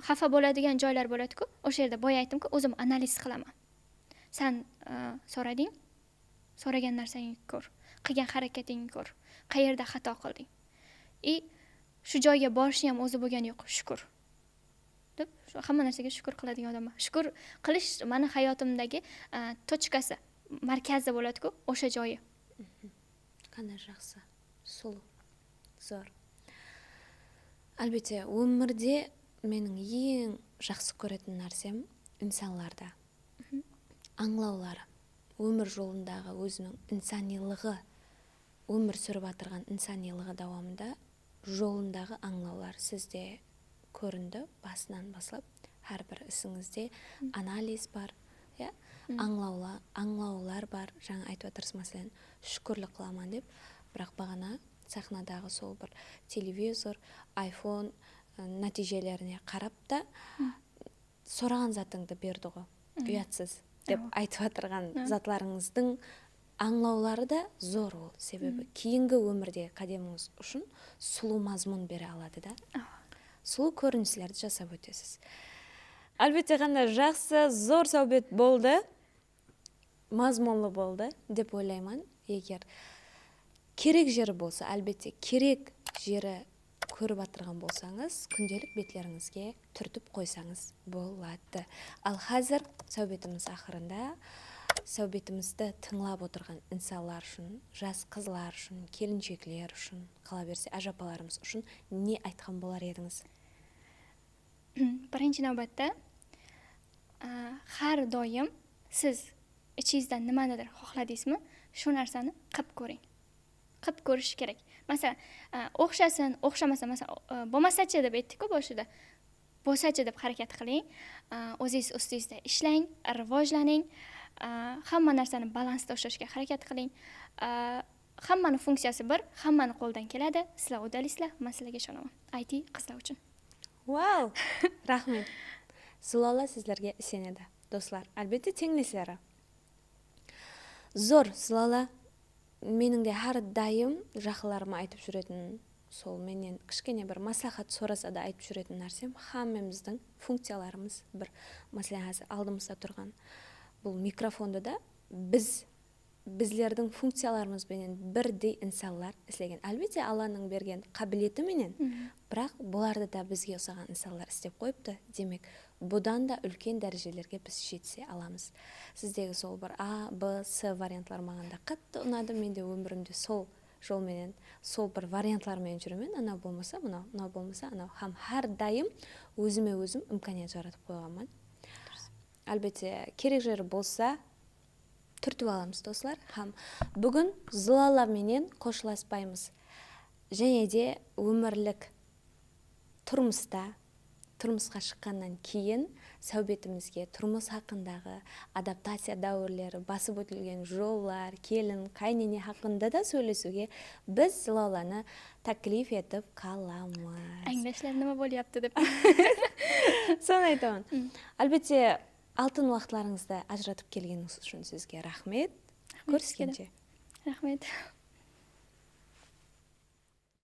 xafa bo'ladigan joylar bo'ladi-ku, o'sha yerda boya aytdim-ku, o'zim analiz qilaman. San so'rading, so'ragan narsangni ko'r, qilgan harakatingni ko'r, qayerda xato qilding. И shu joyga borishni ham o'zi bo'lgani yo'q, shukr. Deb shu hamma narsaga shukr qiladigan odamman. Shukr qilish meni hayotimdagi tochkasi, markazi bo'ladi-ku, o'sha joyi. Qanday yaxshi. Сұлу, зор. Әлбетте, өмірде менің ең жақсы көретін нәрсем инсанларда. Аңлаулары. Өмір жолындағы өзінің инсанилығы, өмір сүріп атырған инсанилығы давамында жолындағы аңлаулар сізде көрінді. Басынан баслап әрбір ісіңізде анализ бар, иә, аңлаулар бар. Жаңа айтып жатырсыз, мәселен, шүкірлік қыламан деп, бірақ бағана сахнадағы сол бір телевизор, айфон нәтижелеріне қарап та сұраған затыңды берді ғой, ұятсыз деп айтып жатырған затларыңыздың аңлаулары да зор ол. Себебі кейінгі өмірдегі қадеміңіз үшін сұлу мазмұн бере алады да. Сұлу көріністерді жасап өтесіз. Әлбетте, қандай жақсы, зор сәубет болды, мазмұнлы болды деп ойлаймын. Егер керек жері болса, әлбетте керек жері көріп атырған болсаңыз, күнделік бетлеріңізге түртіп қойсаңыз болады. Ал қазір сәубетіміз ақырында сәубетімізді тыңлап отырған инсанлар үшін, жас қызлар үшін, келіншеклер үшін, қала берсе әжапаларымыз үшін не айтқан болар едіңіз? Birinchi navbatda har doim siz ichingizdan nimanidir xohladingizmi, shu narsani qilib ko'ring. Qilib ko'rish kerak. Masalan, o'xshasin, o'xshamasin, masalan, bo'lmasachi deb aytdik-ku boshida. Bo'lsachi deb harakat qiling. O'zingiz ustingizda ishlang, rivojlaning. Hamma narsani balansda ushlashga harakat qiling. Hammani funksiyasi bir, hammani qo'ldan keladi. Sizlar uddalaysizlar, men sizlarga ishonaman. IT qizlar uchun. Vau! Rahmat. Zilola sizlarga isenadi, do'stlar. Albatta tenglashlar. Zo'r, Zilola. Менің де har дайым жақынларыма айтып жүретін, сол менен кішкене бір маслахат сұраса да айтып жүретін нәрсем, хаммеміздің функцияларымыз бір. Мәселен, қазір алдымызда тұрған бұл микрофонды да біздердің функцияларымызбенен бірдей инсанлар істеген. Әлбетте, Алланың берген қабілетіменен, бірақ бұларды да бізге ұқсаған инсанлар істеп қойыпты. Демек, бұдан да үлкен дәрежелерге біз жетісе аламыз. Сіздегі сол бір А, Б, С вариантлар маған да қатты ұнады. Мен де өмірімде сол жолменен, сол бір вариантлармен жүремін. Анау болмаса мынау, мынау болмаса анау. Һәм һәр дайым өзіме өзім имканият жаратып қойғанмын. Әлбетте, керек жері болса түртіп аламыз, достар. Һәм бүгін Зилола менен қошласпаймыз. Және де өмірлік тұрмыста, тұрмысқа шыққаннан кейін сәубетімізге тұрмыс хақындағы адаптация дәуірлері, басып өтілген жоллар, келін, қайнене хақында да сөйлесуге біз Зилоланы таклиф етіп қаламыз. Аңдашлар nima bo'lyapti deb. Соны айтамын. Әлбетте, алтын уақытларыңызды ажыратып келгеніңіз үшін сізге рахмет. Көріскенше. Рахмет.